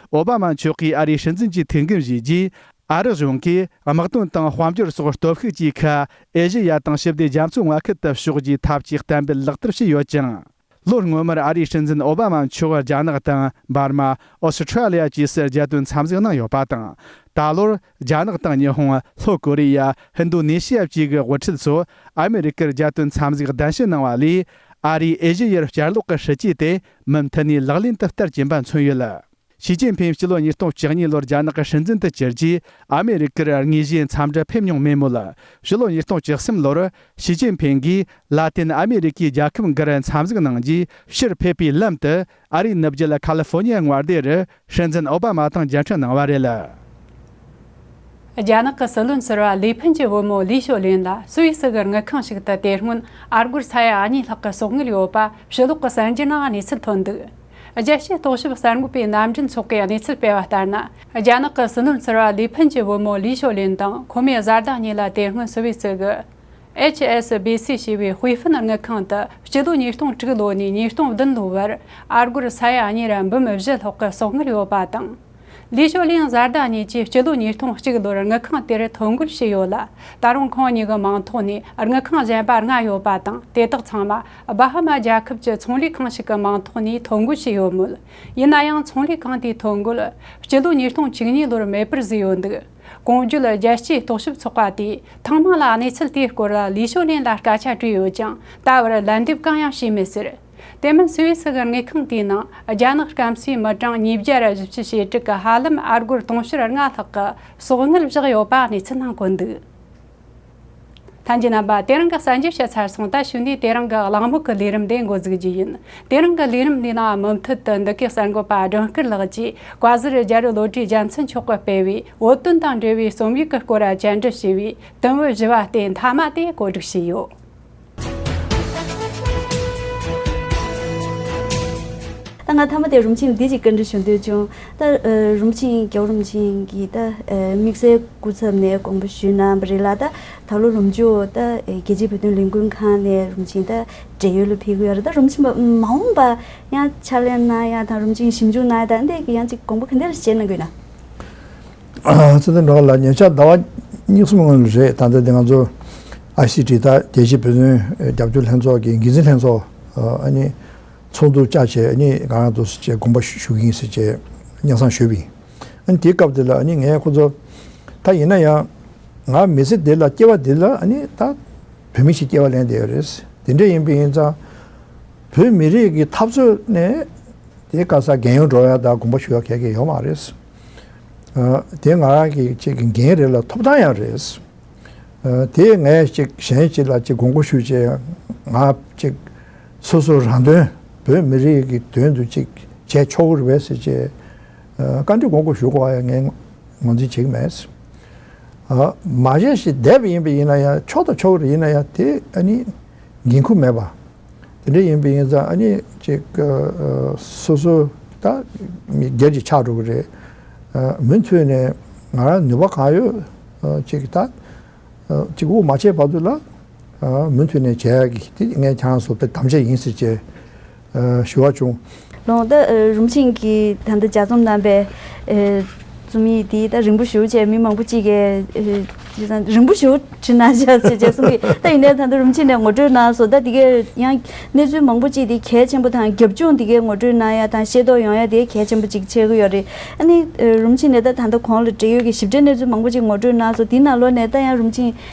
ཨོ་བྷ་མ་མཆོག་གིས་ཨ་རིའི་སྲིད་འཛིན་གྱི་ཐུགས་འགན་བཞེས་རྗེས། ཨ་རི་གཞུང་གིས་དམག་དོན་དང་དཔལ་འབྱོར་སོགས་སྟོབས་ཤུགས་ཀྱིས་ཁ་ཨེ་ཤེ་ཡ་དང་ཞི་བདེ་རྒྱ་མཚོའི་མངའ་ཁུལ་དུ་ཕྱོགས་བསྒྱུར་ཐབས་ཀྱི་གཏན་འབེབས་ལག་བསྟར་བྱས་ཡོད་ཅིང་། ལོ་སྔོན་མར་ཨ་རིའི་སྲིད་འཛིན་ཨོ་བྷ་མ་མཆོག་རྒྱ་ནག་དང་འབར་མ། ཨོ་སི་ཁྲ་ལི་ཡ་བཅས་སུ་རྒྱལ་དོན་འཚམས་གཟིགས་གནང་ཡོད་པ་དང་། ད་ལོར་རྒྱ་ནག་དང་ཉི་ཧོང་། ལྷོ་ཀོ་རི་ཡ། ཧིན་རྡུ་ནེ་ཤི་ཡ་བཅས་ཀྱི་དབུ་ཁྲིད་ཚོ་ཨ་མེ་རི་ཀར་རྒྱལ་དོན་འཚམས་གཟིགས་གདན་ཞུ་གནང་བ་ལས། ཨ་རིས་ཨེ་ཤེ་ཡར་བསྐྱར་ལོག་གི་སྲིད་ཇུས་དེ་མུ་མཐུད་ནས་ལག་ལེན་དུ་བསྟར་གྱིན་པ་མཚོན་ཡོད། ཞི་ཅིན་ཕིང་སྤྱི་ལོ་ཉིས་སྟོང་བཅུ་གཉིས་ལོར་རྒྱ་ནག་གི་སྲིད་འཛིན་དུ་གྱུར་རྗེས། ཨ་མེ་རི་ཀར་དངོས་གཞིའི་འཚམས་འདྲིར་ཕེབས་མྱོང་མེད་མོད། ཕྱི་ལོ་ཉིས་སྟོང་བཅུ་གསུམ་ལོར་ཞི་ཅིན་ཕིང་གིས་ལ་ཏིན་ཨ་མེ་རི་ཀའི་རྒྱལ་ཁབ་འགར་འཚམས་གཟིགས་གནང་རྗེས། ཕྱིར་ཕེབས་པའི་ལམ་དུ་ཨ་རིའི་ནུབ་རྒྱུད་ཁ་ལི་ཧྥོ་ནི་ཡའི་མངའ་སྡེ་རུ་སྲིད་འཛིན་ཨོ་བྷ་མ་དང་མཇལ་འཕྲད་གནང་བ་རེད། རྒྱ་ནག་གི་སྲིད་བློན་ཟུར་པ་ལི་ཕིན་གྱི་བུ་མོ་ལི་ཞོ་ལིན་ལ་སུད་སི་གི་དངུལ་ཁང་ཞིག་ཏུ་དེ་སྔོན་ཨ་སྒོར་ས་ཡ་གཉིས་ལྷག་གི་གསོག་དངུལ་ཡོད་པ་ཕྱི་ལོགས་ཀྱི་གསར་འགྱུར་ནང་གནས་ཚུལ་ཐོན་འདུག། རྒྱལ་སྤྱིའི་རྟོག་ཞིབ་གསར་འགོད་པའི་མནའ་འབྲེལ་ཚོགས་པས་གནས་ཚུལ་སྤེལ་བ་ལྟར་ན། རྒྱ་ནག་གི་སྲིད་བློན་ཟུར་པ་ལི་ཕིན་གྱི་བུ་མོ་ལི་ཞོ་ལིན་དང་ཁོ་མོའི་བཟའ་ཟླ་གཉིས་ལ་དེ་སྔོན་སུད་སི་གི་ ཨེཆ་ཨེས་བི་སི་ཞེས་པའི་དཔེ་ཧྥིན་དངུལ་ཁང་དུ་སྤྱི་ལོ་ཉིས་སྟོང་དྲུག་ལོ་ནས་ཉིས་སྟོང་བདུན་ལོ་བར་ཨ་སྒོར་ས་ཡ་གཉིས་ར་འབུམ་བཞི་ལྷག་གི་གསོག་དངུལ་ཡོད་པ་དང་། ལི་ཞོ་ལིན་བཟའ་ཟླ་གཉིས་ཀྱིས་སྤྱི་ལོ་ཉིས་སྟོང་གཅིག་ལོར་དངུལ་ཁང་དེར་ཐོ་འགོད་བྱས་ཡོད་ལ། ད་རུང་ཁོང་གཉིས་ཀྱི་མིང་ཐོག་ནས་དངུལ་ཁང་གཞན་པ་ལྔ་ཡོད་པ་དང་། དེ་དག་ཚང་མ་སྦ་ཧ་མ་རྒྱལ་ཁབ་ཀྱི་ཚོང་ལས་ཁང་ཞིག་གི་མིང་ཐོག་ནས་ཐོ་འགོད་བྱས་ཡོད་མོད། ཡིན་ན་ཡང་ཚོང་ལས་ཁང་དེའི་ཐོ་འགོད་སྤྱི་ལོ་ཉིས་སྟོང་བཅུ་གཉིས་ལོར་མེད་པར་བཟོས་ཡོད་འདུག་གོང་བརྗོད་རྒྱལ་སྤྱིའི་རྟོག་ཞིབ་ཚོགས་པ་དེས་ཐེངས་མང་ལ་གནས་ཚུལ་དེའི་སྐོར་ལ་ལི་ཞོ་ལིན་ལ་སྐད་ཆ་དྲིས་ཡོད་ཀྱང་། ད་བར་ལན་འདེབས་གང་ཡང་བྱས་མེད་ཟེར། དེ་མིན་སུད་སི་གི་དངུལ་ཁང་དེའི་ནང་རྒྱ་ནག་སྐམ་སའི་མི་གྲངས་ཉིས་བརྒྱ་ར་བཞི་བཅུ་ཞེ་དྲུག་གི་ཧ་ལམ་ཨ་སྒོར་དུང་ཕྱུར་ལྔ་ལྷག་གི་གསོག་དངུལ་བཞག་ཡོད་པ་གནས་ཚུལ་ནང་བཀོད་འདུག་ལྷན་རྒྱས་རྣམ་པ། དེ་རིང་གི་གསར་འགྱུར་བཤད་ཚར་སོང་། ད་གཞུག་ནས་དེ་རིང་གི་གླེང་མོལ་གྱི་ལས་རིམ་དེ་འགོ་འཛུགས་རྒྱུ་ཡིན། དེ་རིང་གི་ལས་རིམ་འདིའི་ནང་མུ་མཐུད་དུ་འདི་གའི་གསར་འགོད་པ་སྒྲོན་སྐུར་ལགས་ཀྱིས་བཀའ་ཟུར་རྒྱ་རི་བློ་གྲོས་རྒྱལ་མཚན་མཆོག་གིས་སྤེལ་བའི་བོད་དོན་དང་འབྲེལ་བའི་རྩོམ་ཡིག་གི་སྐོར་བཅར་འདྲི་ཞུས་པའི་དུམ་བུ་བཞི་པ་སྟེ་མཐའ་མ་དེ་གོ་སྒྲིག་བྱས་ཡོད། ད་ང་མཐའ་མ་དེ་རུམ་ཆེན་འདི་ཅིག་བཀའ་འདྲི་ཞུ་འདོད་བྱུང་། ད་ཨ་རུམ་ཆེན། རྒྱལ་བ་རུམ་ཆེན་གྱིས་ད་ཨ་དམིགས་བསལ་སྐུ་ཚབ་ནས་དགོངས་པ་ཞུས་གནང་བ་རེད་ལ། ད་ད་ལོ་ལོ་མཇུག་ད་ཨ་རྒྱལ་སྤྱིའི་བོད་དོན་ལས་འགུལ་ཁང་ནས་རུམ་ཆེན་ད་བགྲེས་ཡོལ་ལ་ཕེབས་ཀྱི་ཡོད་རེད། ད་རུམ་ཆེན་མ་འོངས་པ་ཡང་ཕྱག་ལས་གནང་ཡ་དང་། རུམ་ཆེན་ཞིབ་འཇུག་གནང་ཡ་དང་། འདི་གི་ཡང་ཅིག་དགོངས་པ་ག་འདྲ་བཞེས་གནང་གི་ཡོད་ན། ཨ་ཚེ་བརྟན་སྒྲོལ་དཀར་ལགས། ཉེ་ཆར་ཟླ་བ་གཉིས་གསུམ་སྔོན་ལ་རེད། ད་ལྟ་དེ་ང་ཚོ་ཨའི་སི་ཊི། ད་རྒྱལ་སྤྱིའི་བོད་དོན་རྒྱབ་སྐྱོར་ལྷན་ཚོགས་ཀྱི་འགན་འཛིན་ལྷན་ཚོགས་ཨ་ནི་ཚོགས་འདུ་བཅར་བྱས། ཨ་ནི་ང་རང་ཚོ་ཅིག་དགོངས་པ་ཞུ་གི་ཡིན་ཟེར་བྱས་སྙན་སེང་ཞུས་པ་ཡིན། ཨ་ནི་དེའི་སྐབས་དེ་ལ་ཨ་ནི་ངས་ཁོ་ཚོ། ད་ཡིན་ན་ཡང་ང་མི་ཚེ་འདི་ལ་སྐྱེ་བ་འདི་ལ་ཨ་ནི་ད་བོད་མི་ཞིག་སྐྱེ་བ་ལེན་བསྡད་ཡོད་རེད། དེ་འདྲ་ཡིན་པ་ཡིན་ཙང་། བོད་མི་རིགས་ཀྱི་འཐབ་རྩོད་ནས་དེ་ག་ས་རྒན་ཡོལ་འགྲོ་ཡ་དང་དགོངས་པ་ཞུ་ཡ་ག་གེ་ཡོད་མ་རེད། ཨ་དེ་ང་རང་གི་ཅིག་གི་འགན་རེད་ལ་ཐོབ་ཐང་ཡང་རེད། ཨ་དེ་ངས་ཅིག་གཞན་ཅིག་ལ་ཅིག་དགོངས་སྐོར་ཞུས་བྱས། ང་ཅིག་སོ་སོ་རང་དོན། བོད་མི་རིགས་ཀྱི་དོན་དུ་ཅིག་བྱས་ཆོག་གི་རེད་པས་ཟེར་བྱས། ཨ་བཀའ་འདྲི་དགོངས་སྐོར་ཞུ་དགོས་པ་ཡང་ངས་ངོས་འཛིན་བྱེད་ཀྱི་མེད། ཨ་མ་གཞི་ཞིག་བསྡད་པ་ཡིན་པ་ཡིན་ན་ཡང་། ཆོག་དང་ཆོག་གི་རེད། ཡིན་ན་ཡང་དེ་ཨ་ནི་འགན་ཁུར་མེད་པ། དེ་འདྲ་ཡིན་པ་ཡིན་ཙང་། ཨ་ནི་ཅིག་ཨ་སོ་སོ་ད་མི་སྒེར་གྱི་ཆགས་འགྲོ་གི་རེད། ཨ་མུ་མཐུད་ནས་ང་རང་ནུས་པ་གང་ཡོད་ཨ་ཅིག་ད་ཨ་ཅིག་དབུགས་མ་ཆད་བར་དུ་ལ་ཨ་མུ་མཐུད་ནས་བྱེད་ཡག་གི་དེ་ངས་ཁྱེད་རང་ཚོ་དཔེ་དམ་བཅའ་ཡིན་ཟེར་བྱས་ཨ་ཞུ་བ་བྱུང་། ལོང་། ད་ཨ་རུམ་ཆེན་གྱིས་ད་ལྟ་ལྗགས་རྩོམ་གནང་པའི་ཨ་རྩོམ་ཡིག་འདི་ད་རིང་པོ་ཞེ་པོ་བྱས། མི་མང་པོ་གཅིག་གིས་ཨ་རིང་པོ་ཞེ་པོ་བྲིས་གནང་ཤག་ཟེར་བྱས་གསུང་གི། ད་ཡིན་ནའི་ད་ལྟ་རུམ་ཆེན་ནས་ངོ་སྤྲོད་གནང་སོང་། ད་འདི་གས་ཡང་གནས་ཚུལ་མང་པོ་གཅིག་འདི་གལ་ཆེན་པོ་དང་། རྒྱབ་ལྗོངས་འདི་གས་ངོ་སྤྲོད་གནང་ཡ་དང་ཤེས་རྟོགས་ཡོང་ཡ་དེ་གལ་ཆེན་པོ་གཅིག་ཆགས་ཀྱི་ཡོད་རེད། ཨ་ནི་ཨ་རུམ་ཆེན་ནས་ད་ད་ལྟ་གོང་ལ་བགྲེས་ཡོལ་གྱི་ཞིབ་ཕྲའི་གནས་ཚུལ་མང་པོ་གཅིག་ངོ་སྤྲོད་གནང་སོང་། དེའི་ནང་ལོགས་ནས་ད་ཡང་རུམ་ཆེན་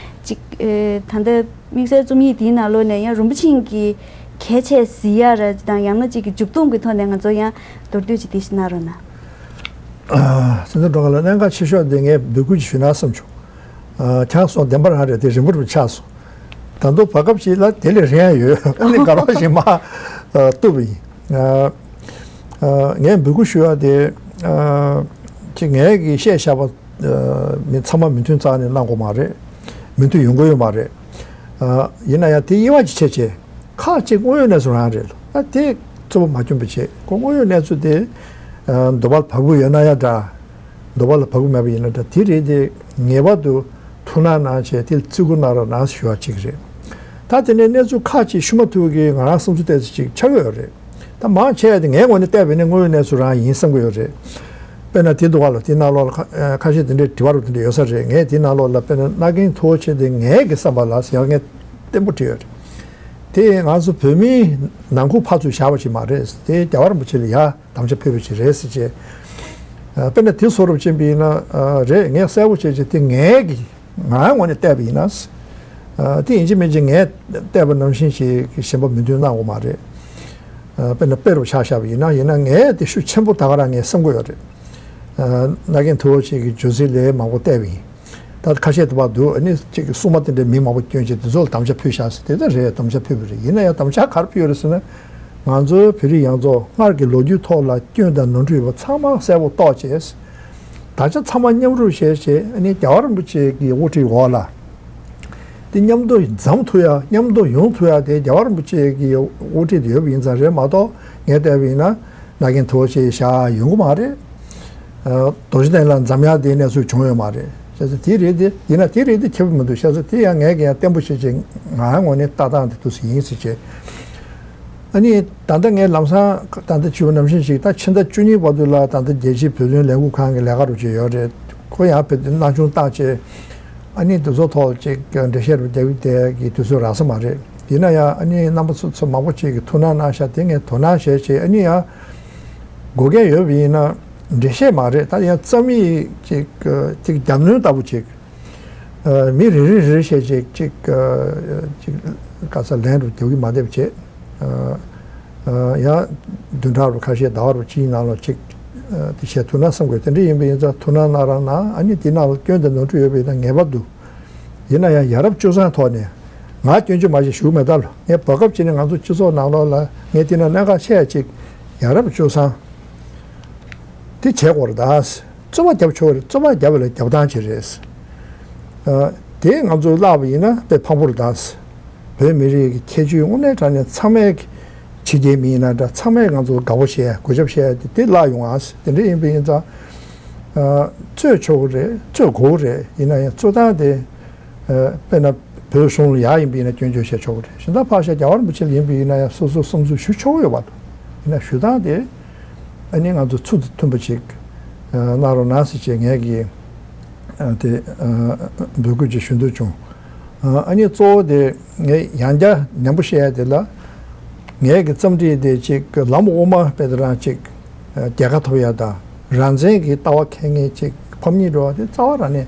གཅིག་ཨ་ད་ལྟ་དམིགས་བསལ་རྩོམ་ཡིག་དེའི་ནང་ལོགས་ནས་ཡང་རིན་པོ་ཆེ་གིས་གལ་ཆེ་གཟིགས་ཡ་ར་དང་། ཡང་ན་གཅིག་གི་མཇུག་སྡོམ་གྱི་ཐོག་ནས་ང་ཚོ་ཡང་མདོར་བསྡུས་ཅིག་དེ་ཞིག་གནང་རོགས་གནང་། ཨ་ཚེ་བརྟན་སྒྲོལ་དཀར་ལགས། གནད་འགག་ཆེ་ཤོས་དེ་ངས་འབོད་སྐུལ་ཞུས་ན་བསམ་བྱུང་། ཨ་ཁྱེད་རང་གསུངས་བདེན་པ་རང་རེད། དེ་རིང་པོ་རིང་པོ་ཆགས་སོང་། ད་དུང་བར་སྐབས་ཤིག་ལ་དེ་ལས་རིང་ཡ་ཡོད། ཨ་ནི་ག་རེ་ཞིག་མ་ཨ་བཏུབ་པ་ཡིན། ཨ་ཨ་ངས་འབོད་སྐུལ་ཞུ་ཡ་དེ། ཨ་ཅིག་ངས་ཀྱིས་བཤད་བཞག་པ་ཨ་མི་ཚང་མ་མོས་མཐུན་རྩ་ནས་གནང་དགོས་མ་རེད། མོས་མཐུན་ཡོང་གི་ཡོད་མ་རེད། ཨ་ཡིན་ན་ཡང་དེ་དབྱེ་བ་ཅིག་ཕྱེ་བྱས། ཁག་ཅིག་དངོས་ཡོད་གནས་ཚུལ་རང་རེད། ཨ་དེ་རྩུབ་པོ་མ་སྐྱོན་པ་བྱེད་དགོས། དངོས་ཡོད་གནས་ཚུལ་དེ་ཨ་འདོད་པ་ལ་བབས་ཀྱི་ཡོད་ན་ཡང་འདྲ། འདོད་པ་ལ་བབས་ཀྱི་མེད་པ་ཡིན་ན་འདྲ། དེ་རེད་དེ། ངེས་པར་དུ་ཐུགས་སྣང་གནང་བྱས་དེ་ལ་བརྩི་བཀུར་གནང་རོགས་གནང་ཞུ་བ་གཅིག་རེད། ད་དེ་ནས་གནས་ཚུལ་ཁག་ཅིག་ཞུ་མ་ཐུབ་ཀྱི་ང་རང་བསམ་ཚུལ་ཏོག་ཙམ་ཅིག་ཆགས་ཀྱི་ཡོད་རེད། ད་མང་ཆེ་བ་དེ་ངའི་ངོས་ནས་བལྟས་པ་ཡིན་ན་དངོས་ཡོད་གནས་ཚུལ་རང་ཡིན་བསམ་གྱི་ཡོད་རེད། དཔེར་ན་དེ་འདུག་ག་ལ། དེའི་ནང་ལོགས་ལ་ཁ་ཨ་ཁ་ཤས་དེ་འདྲའི་དྲི་བ་རུ་དེ་འདྲ་ཡོད་ས་རེད། ངས་དེའི་ནང་ལོགས་ལ་དཔེར་ན་མནའ་གན་མཐོ་བོ་ཆེ་དེ་ངའི་གི་བསམ་པ་ལ་ཟེར་ཡང་ངས་བརྟན་པོ་བྲིས་ཡོད་རེད། དེ་ང་ཚོ་བོད་མིའི་ནང་ཁུལ་ཕར་ཚུར་བཞག་པ་ཞིག་མ་རེད། དེ་རྒྱལ་བ་རིན་པོ་ཆེ་ལ་ཡ་དམ་བཅའ་ཕུལ་བ་ཞིག་རེད་ཟེར་བྱས། ཨ་དཔེར་ན་དེ་བཟོ་འདྲ་ཅིག་ཡིན་པ་ཡིན་ན། ཨ་རེད། ངས་གསལ་པོ་བྱས་བྱས་དེ་ངའི་གི་ང་རང་ངོས་ནས་བལྟས་པ་ཡིན་ན། ཨ་དེ་ཡིན་གཅིག་མིན་གཅིག་ངས་བལྟས་པ་ནང་བཞིན་ཞིག་གི་གཞན་པ་མོས་མཐུན་གནང་དགོས་མ་རེད། ཨ་དཔེར་ན་དཔེ་རུ་ཆ་བཞག་པ་ཡིན་ན། ཡིན་ན་ངས་དེ་ཤུགས་ཆེན་པོ་ད་ག་རང་ངས་བསམ་གྱི་ཡོད་རེད། ཨ་མནའ་གན་མཐོ་བོ་ཞིག་གི་བརྗོད་ཚིག་ལས་མང་པོ་བལྟས་པ་ཡིན། ད་ཁ་ཤས་དེ་བར་དུ་ཨ་ནི་གཅིག་གི་སྲུང་མ་དེ་འདྲའི་མི་མང་པོ་བསྐྱོན་བྱས་དེ་ཚོ་ལ་དམ་བཅའ་ཕུལ་བཞག་ཟེར། དེ་ལྟར་རེད། དམ་བཅའ་ཕུལ་བ་རེད། ཡིན་ན་ཡང་དམ་བཅའ་ག་རེ་ཕུལ་ཡོད་རེད་ཟེར་ན། ང་ཚོའི་བོད་རིགས་ཡོངས་རྫོགས་སྔར་གྱི་ལོ་རྒྱུས་ཐོག་ལ་སྐྱོན་དང་ནོར་འཁྲུལ་ཡོད་པ་ཚང་མ་གསལ་པོ་རྟོགས་བྱས། ད་ཆ་ཚང་མ་མཉམ་རུབ་བྱས་བྱས། ཨ་ནི་རྒྱལ་བ་རིན་པོ་ཆེ་གི་དབུ་ཁྲིད་འོག་ལ་དེ་མཉམ་དུ་འཛོམས་ཐུབ་ཡ། མཉམ་དུ་ཡོང་ཐུབ་ཡ་དེ་རྒྱལ་བ་རིན་པོ་ཆེ་གི་དབུ་ཁྲིད་དེ་ཡོད་པ་ཡིན་ཙང་རེད་མ་གཏོགས། ངས་བལྟས་པ་ཡིན་ན་མནའ་གན་མཐོ་བོ་ཞིག་བཞག་ཡོང་གི་མ་རེད། ཨ་རྡོ་རྗེ་གདན་ལ་འཛོམས་ཡ་དེའི་གནས་ཚུལ་བྱུང་ཡོད་མ་རེད། བྱས་ཙང་དེ་རེད་དེ། ཡིན་ན་དེ་རེད་དེ་ཁྱབ་མི་འདུག་བྱས་ཙང་དེ་ཡང་ངས་ཀྱང་བརྟན་པོ་བྱས་བྱས་ང་ངོས་ནས་ལྟ་སྟངས་དེ་འདུག་སེ་ཡིན་ཟེར་བྱས། ཨ་ནི་ད་ལྟ་ངས་ལམ་སང་ད་ལྟ་བྱིའུ་ནམ་ཞིག་ཅིག་ད་ཕྱི་ཟླ་བཅུ་གཉིས་བར་དུ་ལ་ད་ལྟ་རྒྱལ་སྤྱིའི་བོད་དོན་ལས་འགུལ་ཁང་གི་ལས་ཀ་རུ་བྱས་ཡོད་རེད། ཁོ་ཡང་བོད་དོན་སྣང་ཆུང་བཏང་བྱས་ཨ་ནི་དེ་ཚོ་ཐོག་ཅིག་འགྲེལ་བཤད་རུ་རྒྱག་གི་དེ་གི་དུས་ཚོད་རག་ས་མ་རེད། ཡིན་ན་ཡང་ཨ་ནི་རྣམ་པ་ཚོ་ཚོ་མང་པོ་ཅིག་གིས་ཐུགས་སྣང་གནང་ཤག་དེ་ངས་དོ་སྣང་བྱས་བྱས་ཨ་ནི་ཡང་དགོས་གལ་ཡོད་པ་ཡིན་ན་འགྲེལ་བཤད་མ་རེད། ད་ཡང་རྩོམ་ཡིག་ཅིག་ཅིག་རྒྱབ་སྣོན་ལྟ་བུ་ཅིག་ཨ། མི་རེ་རེ་རེ་རེ་བྱས་ཅིག་ཅིག་ཨ། ཅིག་ག་ས་ལན་རུ་རྒྱག་གི་མ་བསྡད་པ་བྱས། ཨ། ཨ། ཡང་བདུན་ཕྲག་རུ་ཁ་ཤས་ཟླ་བ་རུ་གཅིག་ནང་ལ་ཅིག་ཨ། དེ་བྱས་ཐུགས་སྣང་བསམ་དགོས། དེ་འདྲ་ཡིན་པ་ཡིན་ཙང་ཐུགས་སྣང་གནང་རོགས་གནང་། ཨ་ནི་དེ་ནང་ལ་སྐྱོན་དང་ནོར་འཁྲུལ་ཡོད་པ་ཡིན་ན་ངེས་པར་དུ། ཡིན་ན་ཡང་ཡ་རབས་སྤྱོད་བཟང་ཐོག་ནས་ང་སྐྱོན་བརྗོད་མ་བྱས་ཞུ་མེད་ད་ལོ། ངས་བར་སྐབས་ཅིག་ནས་ང་ཚོ་སྤྱི་ཚོགས་ནང་ལོགས་ལ་ངས་དེ་ན་གནད་འགག་ཆེ་ཡ་ཅིག་ཡ་རབས་སྤྱོད་བཟང་དེ་བྱེད་དགོས་རེད་ད། རྩོད་པ་རྒྱབ་ཆོག་རེད། རྩོད་པ་རྒྱབ་པ་ལ་རྒྱབ་སྟངས་ཅིག་རེད། ཨ། དེ་ང་ཚོ་བརླག་པ་ཡིན་ན་དཔེ་ཕངས་པོ་རེད་ད། བོད་མི་རིགས་ཀྱི་ཁྱད་ཆོས་དངོས་གནས་དྲང་གནས་ཚང་མས་ཕྱི་རྒྱལ་མི་ཡིན་ན་འདྲ་ཚང་མས་ང་ཚོ་དགའ་པོ་བྱས་གུས་ཞབས་བྱས་དེ་དེ་བརླག་ཡོང་ཨ། དེ་འདྲ་ཡིན་པ་ཡིན་ཙང་། ཨ། རྩོད་ཆོག་གི་རེད། རྩོད་དགོས་རེད། ཡིན་ན་ཡང་རྩོད་སྟངས་དེ། ཨ། དཔེར་ན་བོད་གཞུང་ལ་ཡག་ཡིན་པ་ཡིན་ན་སྐྱོན་བརྗོད་བྱས་ཆོག་གི་རེད། གཞན་དག་ཕར་བཞག་རྒྱལ་བ་རིན་པོ་ཆེ་ལ་ཡིན་པ་ཡིན་ན་ཡང་སོ་སོའི་བསམ་ཚུལ་ཞུ་ཆོག་གི་ཡོད་པ་རེད། ཡིན་ན་ཞུ་སྟངས་དེ་ཨ་ནི་ང་ཚོ་ཚུལ་དང་མཐུན་པ་ཅིག་ཨ། གནང་རོགས་གནང་ཟེར་བྱས་ངས་ཀྱིས་ཨ། དེ་ཨ། འབོད་སྐུལ་ཅིག་ཞུ་འདོད་བྱུང་། ཨ། ཨ་ནི་གཙོ་བོ་དེ་ངས་ཡང་བསྐྱར་ནན་པོ་བཤད་ཡ་དེ་ལ་ངས་ཀྱི་རྩོམ་བྲིས་དེ་ཅིག་ལམ་དབུ་མ་དཔེ་དེ་རང་ཅིག་ཨ། རྒྱལ་ཁ་ཐོབ་ཡ་དང་རང་བཙན་གྱི་ལྟ་བ་འཁྱེར་མཁན་ཅིག་ཕམ་ཉེས་འགྲོ་བ་དེ་རྩ་བ་རང་ནས་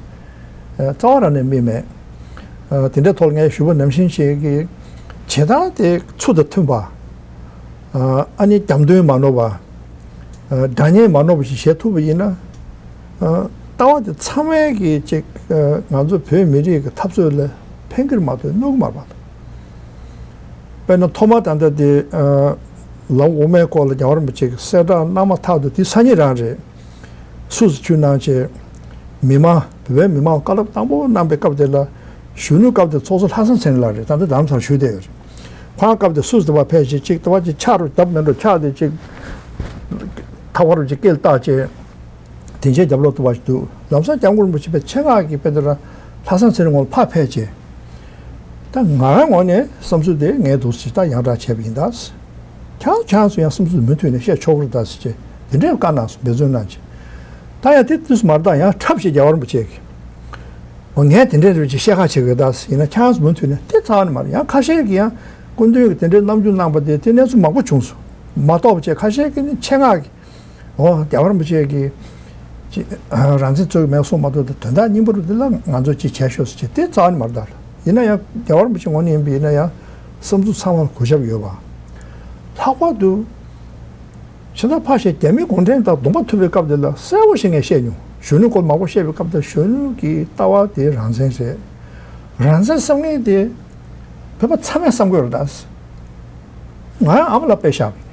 ཨ། རྩ་བ་རང་ནས་དམིགས་མེད། ཨ། དེ་འདྲའི་ཐོག་ངས་ཞུ་བ་ནང་བཞིན་བྱས་ཀྱི་བྱེད་སྟངས་དེ་ཚུལ་དང་མཐུན་པ། ཨ། ཨ་ནི་རྒྱབ་མདུན་མ་ནོར་བ། ཨ། དགྲ་གཉེན་མ་ནོར་བ་ཞིག་བྱེད་ཐུབ་པ་ཡིན་ན། ཨ། ལྟ་བ་དེ་ཚང་མས་ཀྱི་ཅིག་ཨ། ང་ཚོ་བོད་མི་རིགས་ཀྱི་འཐབ་རྩོད་ལ་ཕན་གྱི་མ་གཏོགས་གནོད་ཀྱི་མ་རེད་པ། དཔེར་ན་ཐོག་མ་ད་ལྟ་དེ་ཨ། ལམ་དབུ་མའི་སྐོར་ལ་རྒྱལ་བ་རིན་པོ་ཆེ་གིས་གསལ་བསྒྲགས་གནང་མ་ཐག་ཏུ་དེ་སང་ཉིན་རང་རེད། སུད་སི་ཆུ་ནང་བྱས། མི་མང་བོད་པའི་མི་མང་བཀའ་སློབ་དང་པོ་གནང་པའི་སྐབས་དེ་ལ་གཞོན་ནུ་སྐབས་དེ་ཚོགས་གཙོ་ལྷག་བསམ་ཚེ་རིང་ལགས་རེད། ད་ལྟ་རྡ་རམ་ས་ལ་བཞུགས་བསྡད་ཡོད་རེད། ཁོང་སྐབས་དེ་སུད་སི་དེ་བ་ཕེབས་བྱས་ཅིག་དེ་བ་ཅིག་ཕྱག་རུ་བརྡབ་མེད་འགྲོ་ཕྱག་དེ་ཅིག་ཐག་པ་རུ་ཅིག་སྐེ་ལ་བཏགས་བྱས། དེ་འཆད་རྒྱབ་ལོག་ཏུ་བ་ཞིག་འདུག་ལམ་སང་སྐྱབས་མགོན་རིན་པོ་ཆེ་པའི་ཆེད་མངགས་ཀྱིས་དཔེ་དེ་ར་ལྷག་བསམ་ཚེ་རིང་ངོ་ལ་ཕར་ཕེབས་བྱས། ད་ང་རང་ངོས་ནས་བསམ་ཚུལ་དེ་ངས་འདུག་སེ་ད་ཡང་དྲག་བྱས་པ་ཡིན་ད། ཁྱང་ཁྱང་སུ་ཡང་བསམ་ཚུལ་མུ་མཐུད་ནས་བཤད་ཆོག་གི་རེད་ད་ཟེར་བྱས་དེ་འདྲའི་བཀའ་གནང་སོང་། འབད་བརྩོན་གནང་བྱས། ད་ཡང་དེ་དུས་སུ་མར་ད་ཡང་འཁྲབ་བྱས་རྒྱལ་བ་རིན་པོ་ཆེ་གིས། འོ་ངས་དེ་འདྲའི་རེད་ཅེས་བཤད་ཁ་བྱེད་དགོས་ད་ཟེར་ཡིན་ན་ཁྱང་སུ་མུ་མཐུད་ནས་དེ་རྩ་བ་ནས་མ་རེད། ཡང་ཁ་ཤས་ཀྱིས་ཡང་སྐུ་མདུན་གྱིས་དེ་འདྲའི་རྣམ་འགྱུར་གནང་པ་དེ་དེ་གནས་ཚུལ་མང་པོ་བྱུང་སོང་། མ་གཏོགས་པ་བྱས་ཁ་ཤས་ཀྱིས་ནི་ཆེད་མངགས་ཀྱིས། འོ་རྒྱལ་བ་རིན་པོ་ཆེ་གིས་ཅི་རང་བཙན་རྩོད་ཀྱི་མེད་གསུངས་མ་གཏོགས་དོན་དག་སྙིང་པོ་རུ་འདི་ལ་ང་ཚོ་ཅི་བྱས་ཤོག་ཟེར་ཅི་དེ་རྩ་བ་ནས་མ་རེད་ད། ཡིན་ན་ཡང་རྒྱལ་བ་རིན་པོ་ཆེ་ངོས་ནས་ཡིན་པ་ཡིན་ན་ཡང་བསམ་ཚུལ་ཚང་མར་གུས་ཞབས་ཡོད་པ། ལྷག་པར་དུ་ཕྱི་ཟླ་ཕར་བཞག་རྒྱ་མི་གུང་ཁྲན་དང་གདོང་པ་ཐུག་པའི་སྐབས་དེ་ལ་གསལ་པོ་ཞིག་ངས་བཤད་མྱོང་། གཞོན་ནུ་སྐོར་མང་པོ་བཤད་པའི་སྐབས་དེར་གཞོན་ནུ་གི་ལྟ་བ་དེ་རང་བཙན་རེད། རང་བཙན་བསམ་མཁན་དེ་བོད་པ་ཚང་མས་བསམ་དགོས་རེད་ད། ང་རང་ཨ་མ་ལ་དཔེ་བཞག་པ་ཡིན།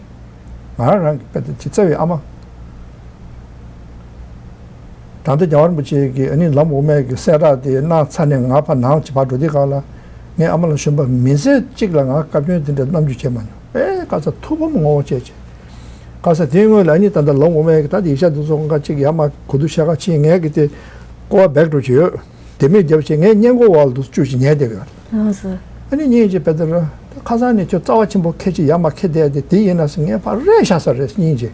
ང་རང་རང་གི་དཔེ་དེ་བརྩེ་བའི་ཨ་མ། ད་ལྟ་རྒྱལ་བ་རིན་པོ་ཆེ་གིས་ཨ་ནི་ལམ་དབུ་མའི་གི་གསལ་བསྒྲགས་དེ་གནང་ཚར་ནས་ང་ཕར་ནང་ཅིག་ཕར་འགྲོ་དུས་སྒང་ལ་ངས་ཨ་མ་ལ་ཞུས་པ། མི་ཚེ་གཅིག་ལ་ང་བཀའ་བཀྱོན་དེ་འདྲ་རྣམ་འགྱུར་བྱས་མ་མྱོང་། ཨེ་ཁ་ས་ཐུགས་ཕམ་ངོ་བོ་བྱས་བྱས། ཁ་ས་དེའི་སྔོན་ལ་ཨ་ནི་ད་ལྟ་ལམ་དབུ་མའི་གི་ད་ལྟ་ཡིག་ཆ་འདི་ཚོ་ཁ་ཅིག་ཡར་མར་གོ་བསྡུར་བྱེད་ག་ཕྱིན། ངས་གི་དེ་ཀོ་བ་བེག་འགྲོ་བྱས་ཡོད། དེ་མིན་རྒྱབ་བྱས་ངས་སྔས་མགོ་བ་ལ་འདུག་བཅུག་ཅིག་ཉལ་བསྡད་ཡོད། ཨ་ནི་སྙིང་རྗེ་དཔེ་དེ་ར། ཁ་སང་ནས་ཁྱོད་རྩ་བ་ཆེན་པོ་ཁད་ཅིག་ཡར་མར་ཁད་བསྡད་དེ་དེ་ཡིན་ན་ཟེར་ངས་ཕར་རེད་བཞག་ས་རེད་སྙིང་རྗེ།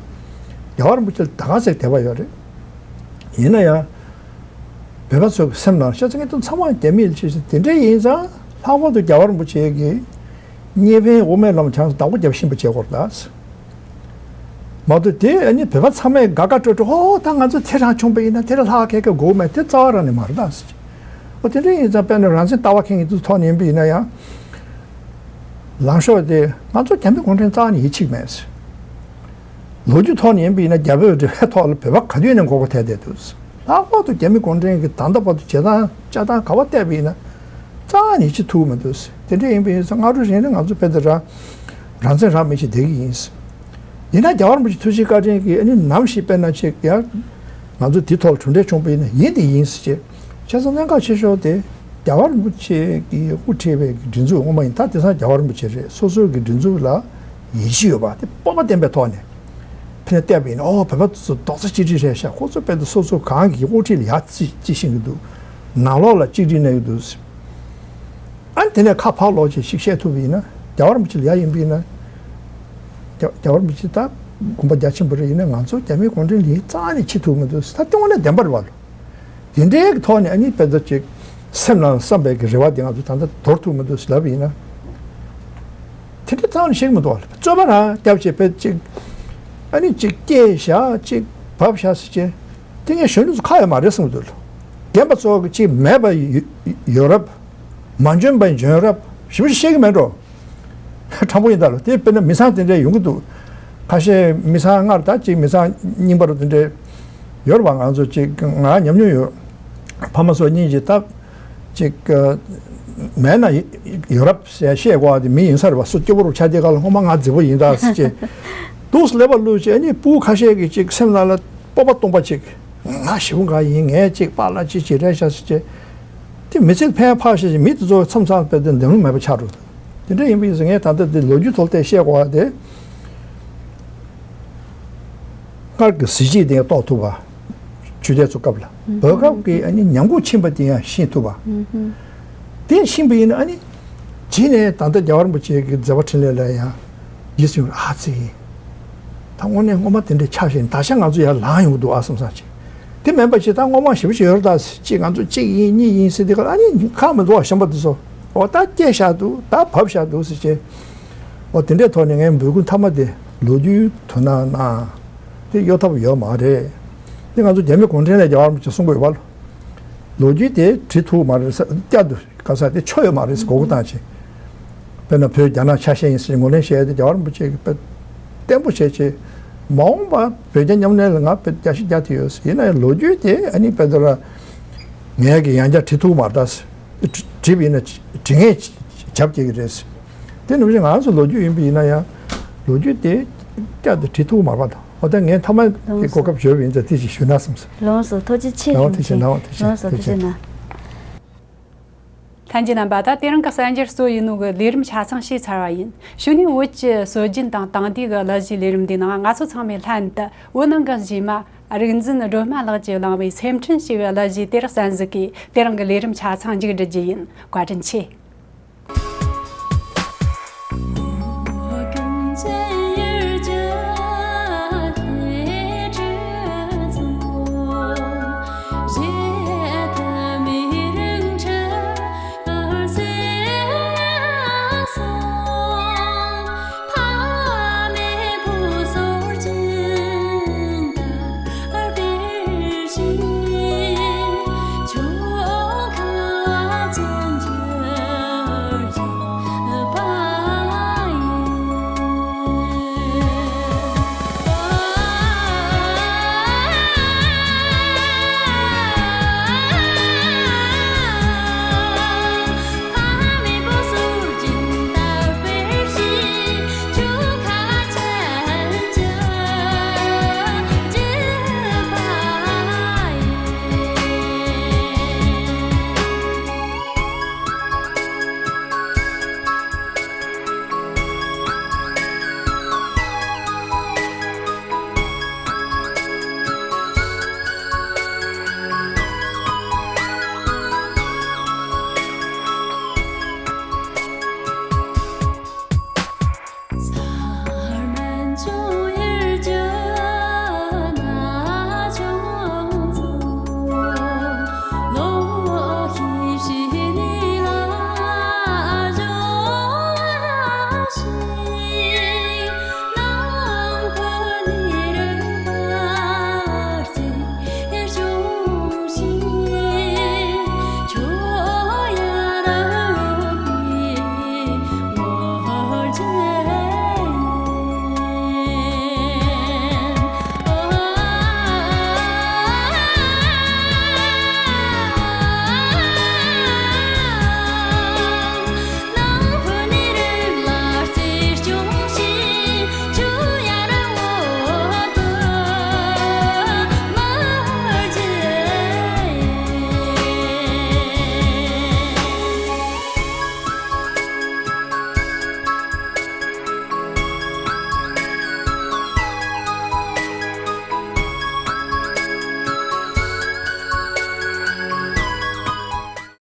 རྒྱལ་བ་རིན་པོ་ཆེ་ལ་ད་ག་ཚོད་དད་པ་ཡོད་རེད། ཡིན་ན་ཡང་བོད་པ་ཚོ་གི་སེམས་ནང་བཤད་ཚེ་ངས་དོན་ཚང་མ་རྒྱ་མི་ལ་བྱེད་ཅིག་དེ་འདྲ་ཡིན་ཙང་ལྷག་པར་དུ་རྒྱལ་བ་རིན་པོ་ཆེ་གི་གཉིས་ཕན་དབུ་མའི་ལམ་བྱང་སུ་བདག་པོ་རྒྱབ་ཤེས་པ་བྱེད་དགོས་རེད་ད། མ་གཏོགས་དེ་ཨ་ནི་བོད་པ་ཚང་མས་དགའ་དགའ་སྤྲོ་སྤྲོ་ཧོ་ད་ང་ཚོ་དེ་རང་བྱུང་པ་ཡིན་ན་དེ་ལ་ལྷག་གེ་གེ་དགོས་མེད་དེ་རྩ་བ་རང་ནས་མ་རེད་ད་ཟེར། འོ་དེ་འདྲ་ཡིན་ཙང་དཔེར་ན་རང་བཙན་ལྟ་བ་མཁན་གྱི་དུས་ཐོག་ནས་ཡིན་པ་ཡིན་ན་ཡང་ལངས་ཕྱོགས་དེ་ང་ཚོ་རྒྱ་མི་གུང་ཁྲན་རྩ་བ་ནས་ཡིད་ཆེས་མེད་ཟེར། ལོ་རྒྱུས་ཐོག་ནས་ཡིན་པ་ཡིན་ན་རྒྱ་བོད་འབྲེལ་བའི་ཐོག་ལ་བོད་པ་ག་དུས་ནས་མགོ་སྐོར་ཐེབས་བསྡད་འདུག་ལྷག་པར་དུ་རྒྱ་མི་གུང་ཁྲན་གྱིས་ད་ལྟ་བར་དུ་བྱེད་སྟངས་བཅའ་སྟངས་ག་པར་བལྟས་པ་ཡིན་ན་རྩ་བ་ནས་ཡིད་ཆེས་ཐུབ་མི་འདུག་དེ་འདྲ་ཡིན་པ་ཡིན་ཙང་སྔ་དྲོ་རིང་ནས་ང་ཚོ་དཔེ་དེ་རང་རང་བཙན་རག་མི་ཤེས་བསྡད་ཀྱི་ཡིན། ཡིན་ན་རྒྱལ་བ་རིན་པོ་ཆེ་ཐུགས་རྗེ་བཀའ་དྲིན་གྱིས་ཨ་ནི་ནམ་ཞིག་དཔེར་ན་ཅིག་ཡང་ང་ཚོ་དེ་ཐོག་ལ་གྲུབ་འབྲས་བྱུང་པ་ཡིན་ན་ཡིན་དེ་ཡིན་ཟེར་བྱས། བྱས་ཙང་གནད་འགག་ཆེ་ཤོས་དེ་རྒྱལ་བ་རིན་པོ་ཆེ་གིས་དབུ་ཁྲིད་པའི་སྒྲིག་འཛུགས་སྔོན་མ་ཡིན། ད་དེང་སང་རྒྱལ་བ་རིན་པོ་ཆེ་རེད། སོ་སོའི་གི་སྒྲིག་འཛུགས་ལ་ཡིད་ཆེས་ཡོད་པ་དེ་སྤོབས་པ་ལྡན་པའི་ཐོག་ནས་ཕ་ནས་བལྟས་པ་ཡིན་ན་ཨོ་བོད་པ་ཚོ་རྡོག་རྩ་གཅིག་སྒྲིལ་རེད་ཤག་ཁོ་ཚོ་དཔེ་དེ་སོ་སོ་གང་གི་དབུ་ཁྲིད་ལ་ཡ་རྩི་རྩི་ཤེས་ཀྱི་འདུག་ནང་ལོགས་ལ་གཅིག་སྒྲིལ་གནས་ཀྱི་འདུག། ཨ་ནི་དེ་ནས་ཁ་ཕར་ལོག་ཅིག་ཞིག་བཤད་ཐུབ་པ་ཡིན་ན། རྒྱལ་བ་རིན་པོ་ཆེ་ལ་ཡ་ཡིན་པ་ཡིན་ན། རྒྱལ་རྒྱལ་བ་རིན་པོ་ཆེ་ད་དགོངས་པ་རྒྱ་ཆེན་པོ་རེད། ཡིན་ན་ང་ཚོ་རྒྱ་མིའི་གུང་ཁྲན་ལ་ཡིན་རྩ་ནས་བྱེད་ཐུབ་མི་འདུག། ད་ལྟ་དངོས་གནས་བདེན་པ་རེད་བ་ལོ། དེ་འདྲའི་གི་ཐོག་ནས་ཨ་ནི་དཔེ་ཚོ་ཅིག་སེམས་ནང་བསམ་པའི་གི་རེ་བ་དེ་ང་ཚོ་ད་ལྟ་དོར་ཐུབ་མི་འདུག་ཟེར་ལབ་པ་ཡིན་ན། དེ་འདྲ་རྩ་བ་ནས་བཤད་ཀྱི་མི་འདུག་བ་ལ། རྩོད་པ་རང་བརྒྱབ་བྱས་དཔེ་ཅིག་ཨ་ནི་ཅིག་སྐྱེས་བཞག་ཅིག་བབས་བཞག་ཟེར་བྱས། དེ་ངས་གཞོན་ནུ་ཚོ་ཁ་ཡོད་མ་རེད་བསམ་གྱི་འདུག་ལ། རྒན་པ་ཚོ་གི་ཅིག་མེད་པ་ཡོད་ཡོད་རབས། མ་འཇོན་པ་འཇོན་རབས་ཞེ་པོ་ཅིག་བཤད་ཀྱི་མེད་འགྲོ། དྲང་པོ་ཡིན་ད་ལ། དེ་དཔེར་ན་མི་ཚང་དེ་འདྲ་ཡོང་གི་འདུག། ཁ་ཤས་མི་ཚང་སྔར་ད་ཅིག་མི་ཚང་རྙིང་པ་རུ་དེ་འདྲ་ཡོད་རེད་བ། ང་ཚོ་ཅིག་ང་ཉམས་མྱོང་ཡོད། ཕ་མ་ཚོ་གཉིས་ཀྱིས་ད་ཅིག་མེད་ན་ཡོད་རབས་ཟེར་བཤད་དགོས་པ་དེ་མི་ཡིན་ས་རེད་བ། སུ་སྐྱོ་པོ་རུ་ཆགས་དེ་ག་ལ་སྔོན་མ་ང་རྫིག་པོ་ཡིན་ད་ཟེར་བྱས། འདུག་སེ་ལེ་བ་བླུགས་བྱས། ཨ་ནི་སྤུ་གུ་ཁ་ཤས་ཀྱིས་ཅིག་སེམས་ནང་ལ་སྤོབས་པ་སྟོང་པ་ཅིག། ང་ཞེ་པོ་འགའ་ཡིན། ངས་ཅིག་པཱ་ལགས་ཅིག་ཅིག་རེད་ཤག་ཟེར་བྱས། དེ་མི་ཚེ་ཕན་ཡ་ཕར་བཞག་ཅིག་མི་དེ་ཚོ་མཚམས་མཚམས་དཔེ་དེ་འདེམས་ལུགས་མེད་པ་ཆགས་འགྲོ། དེ་འདྲ་ཡིན་པ་ཡིན་ཙང་ངས་ད་ལྟ་དེ་ལོ་རྒྱུས་ཐོག་ལ་བལྟས་བཤད་དགོས་པ་དེ། སྔར་གྱི་གཟི་བརྗིད་དེ་ཡང་རྟོགས་ཐུབ་པ། ཆོས་དད་ཚོ་སྐབས་ལ། བོད་སྐབས་ཀྱི་ཨ་ནི་ཉམས་རྒུད་ཕྱིན་པ་དེ་ཡང་ཤེས་ཐུབ་པ། དེ་ཤེས་པ་ཡིན་ན་ཨ་ནི། རྗེས་ནས་ད་ལྟ་རྒྱལ་བ་རིན་པོ་ཆེ་གི་མཛད་པ་འཕྲིན་ལས་ལ་ཡང་རྗེས་སུ་ཡོང་། ཨ་ཙི། ད་དངོས་གནས་སྔོན་མ་དེ་འདྲའི་ཆགས་ཞེན་ད་ཆ་ང་ཚོ་ཡར་ལངས་ཡོང་གི་འདུག་ཨ་བསམ་བསམ་ཅིག། དེ་མིན་པ་ཅིག་ད་སྔོན་མ་ཞེ་པོ་ཅིག་ཡོད་རེད་ད་ཅིག། ང་ཚོ་གཅིག་ཡིན་གཉིས་ཡིན་ཟེར་དེ་ག་ཨ་ནི་ཁག་མི་འདུག་ཨ། གཞན་པ་དེ་ཚོ་འོ་ད་སྐྱེས་བཞག་འདུག། ད་བབས་བཞག་འདུག་ཟེར་བྱས། འོ་དེ་འདྲའི་ཐོག་ནས་ངའི་འབོད་སྐུལ་མཐའ་མ་དེ་ལོ་རྒྱུས་དོ་སྣང་གནང་། དེ་གཡོལ་ཐབས་ཡོད་མ་རེད། དེ་ང་ཚོ་རྒྱ་མི་གུང་ཁྲན་ལ་རྒྱལ་བ་རིན་པོ་ཆེ་གསུང་གི་ཡོད་པ་ལ། ལོ་རྒྱུས་དེ་བྲིས་ཐུབ་མ་རེད་ས་བསྐྱར་དུ། ག་ས་དེ་ཆོ་ཡོད་མ་རེད་ཟེར་མགོ་སྐོར་བཏང་བྱས། དཔེར་ན་བོད་རྒྱ་ནག་ཆ་ཤས་ཡིན་ཟེར་ངོས་ལེན་བྱས་ཏེ་རྒྱལ་བ་རིན་པོ་ཆེ་གིས་དཔེ་བརྟན་པོ་བྱས་བྱས། མ་འོངས་པ་བོད་རྒྱ་མཉམ་གནས་ལ་ང་དཔེ་རྒྱ་ཆེ་རྒྱ་དེ་ཡོད་ཟེར། ཡིན་ན་ཡང་ལོ་རྒྱུས་དེ་ཨ་ནི་དཔེ་དེ་ལ་ངས་ཀྱི་ཡང་བསྐྱར་བྲིས་ཐུབ་མ་རེད་ད་ཟེར། བྲིས་པ་ཡིན་ན་བྲི་ངས་བྱབ་སྐྱེ་གི་རེད་ཟེར། དེ་ནང་བཞིན་ང་ཚོ་ལོ་རྒྱུས་ཡིན་པ་ཡིན་ན་ཡང་ལོ་རྒྱུས་དེ་བསྐྱར་དུ་བྲིས་ཐུབ་མ་རེད་པ་དང་། འོ་ད་ངས་མཐའ་མ་དེ་གོ་སྐབས་བྱོས་པ་ཡིན་ཙང་དེ་ཞིག་ཞུ་ན་བསམ་སོང་། ལགས་སོ། ཐུགས་རྗེ་ཆེ། ལགས་སོ། ཐུགས་རྗེ་ཆེ་གནང་། ཐུགས་རྗེ་ཆེ། ལགས་སོ། ཐུགས་རྗེ་གནང་། ལྷན་རྒྱས་རྣམ་པ། ད་དེ་རིང་གི་གསར་འགྱུར་གཙོ་བོ་ཡིན་ནོ་གི་ལས་རིམ་ཆ་ཚང་ཞུས་ཚར་བ་ཡིན། གཞུག་ནས་བོད་ཀྱི་སྲོལ་རྒྱུན་དང་དེང་དུས་ཀྱི་གླུ་གཞས་ལས་རིམ་འདིའི་ནང་ང་ཚོ་ཚང་མས་ལྷན་དུ་བོད་ནང་གི་གཞས་མ་རིག་འཛིན་སྒྲོལ་མ་ལགས་ཀྱིས་བླངས་པའི་སེམས་འཕྲིན་ཞེས་པའི་གླུ་གཞས་དེར་གསན་གཟིགས་ཀྱིས་དེ་རིང་གི་ལས་རིམ་ཆ་ཚང་མཇུག་སྒྲིལ་རྒྱུ་ཡིན། བཀའ་དྲིན་ཆེ།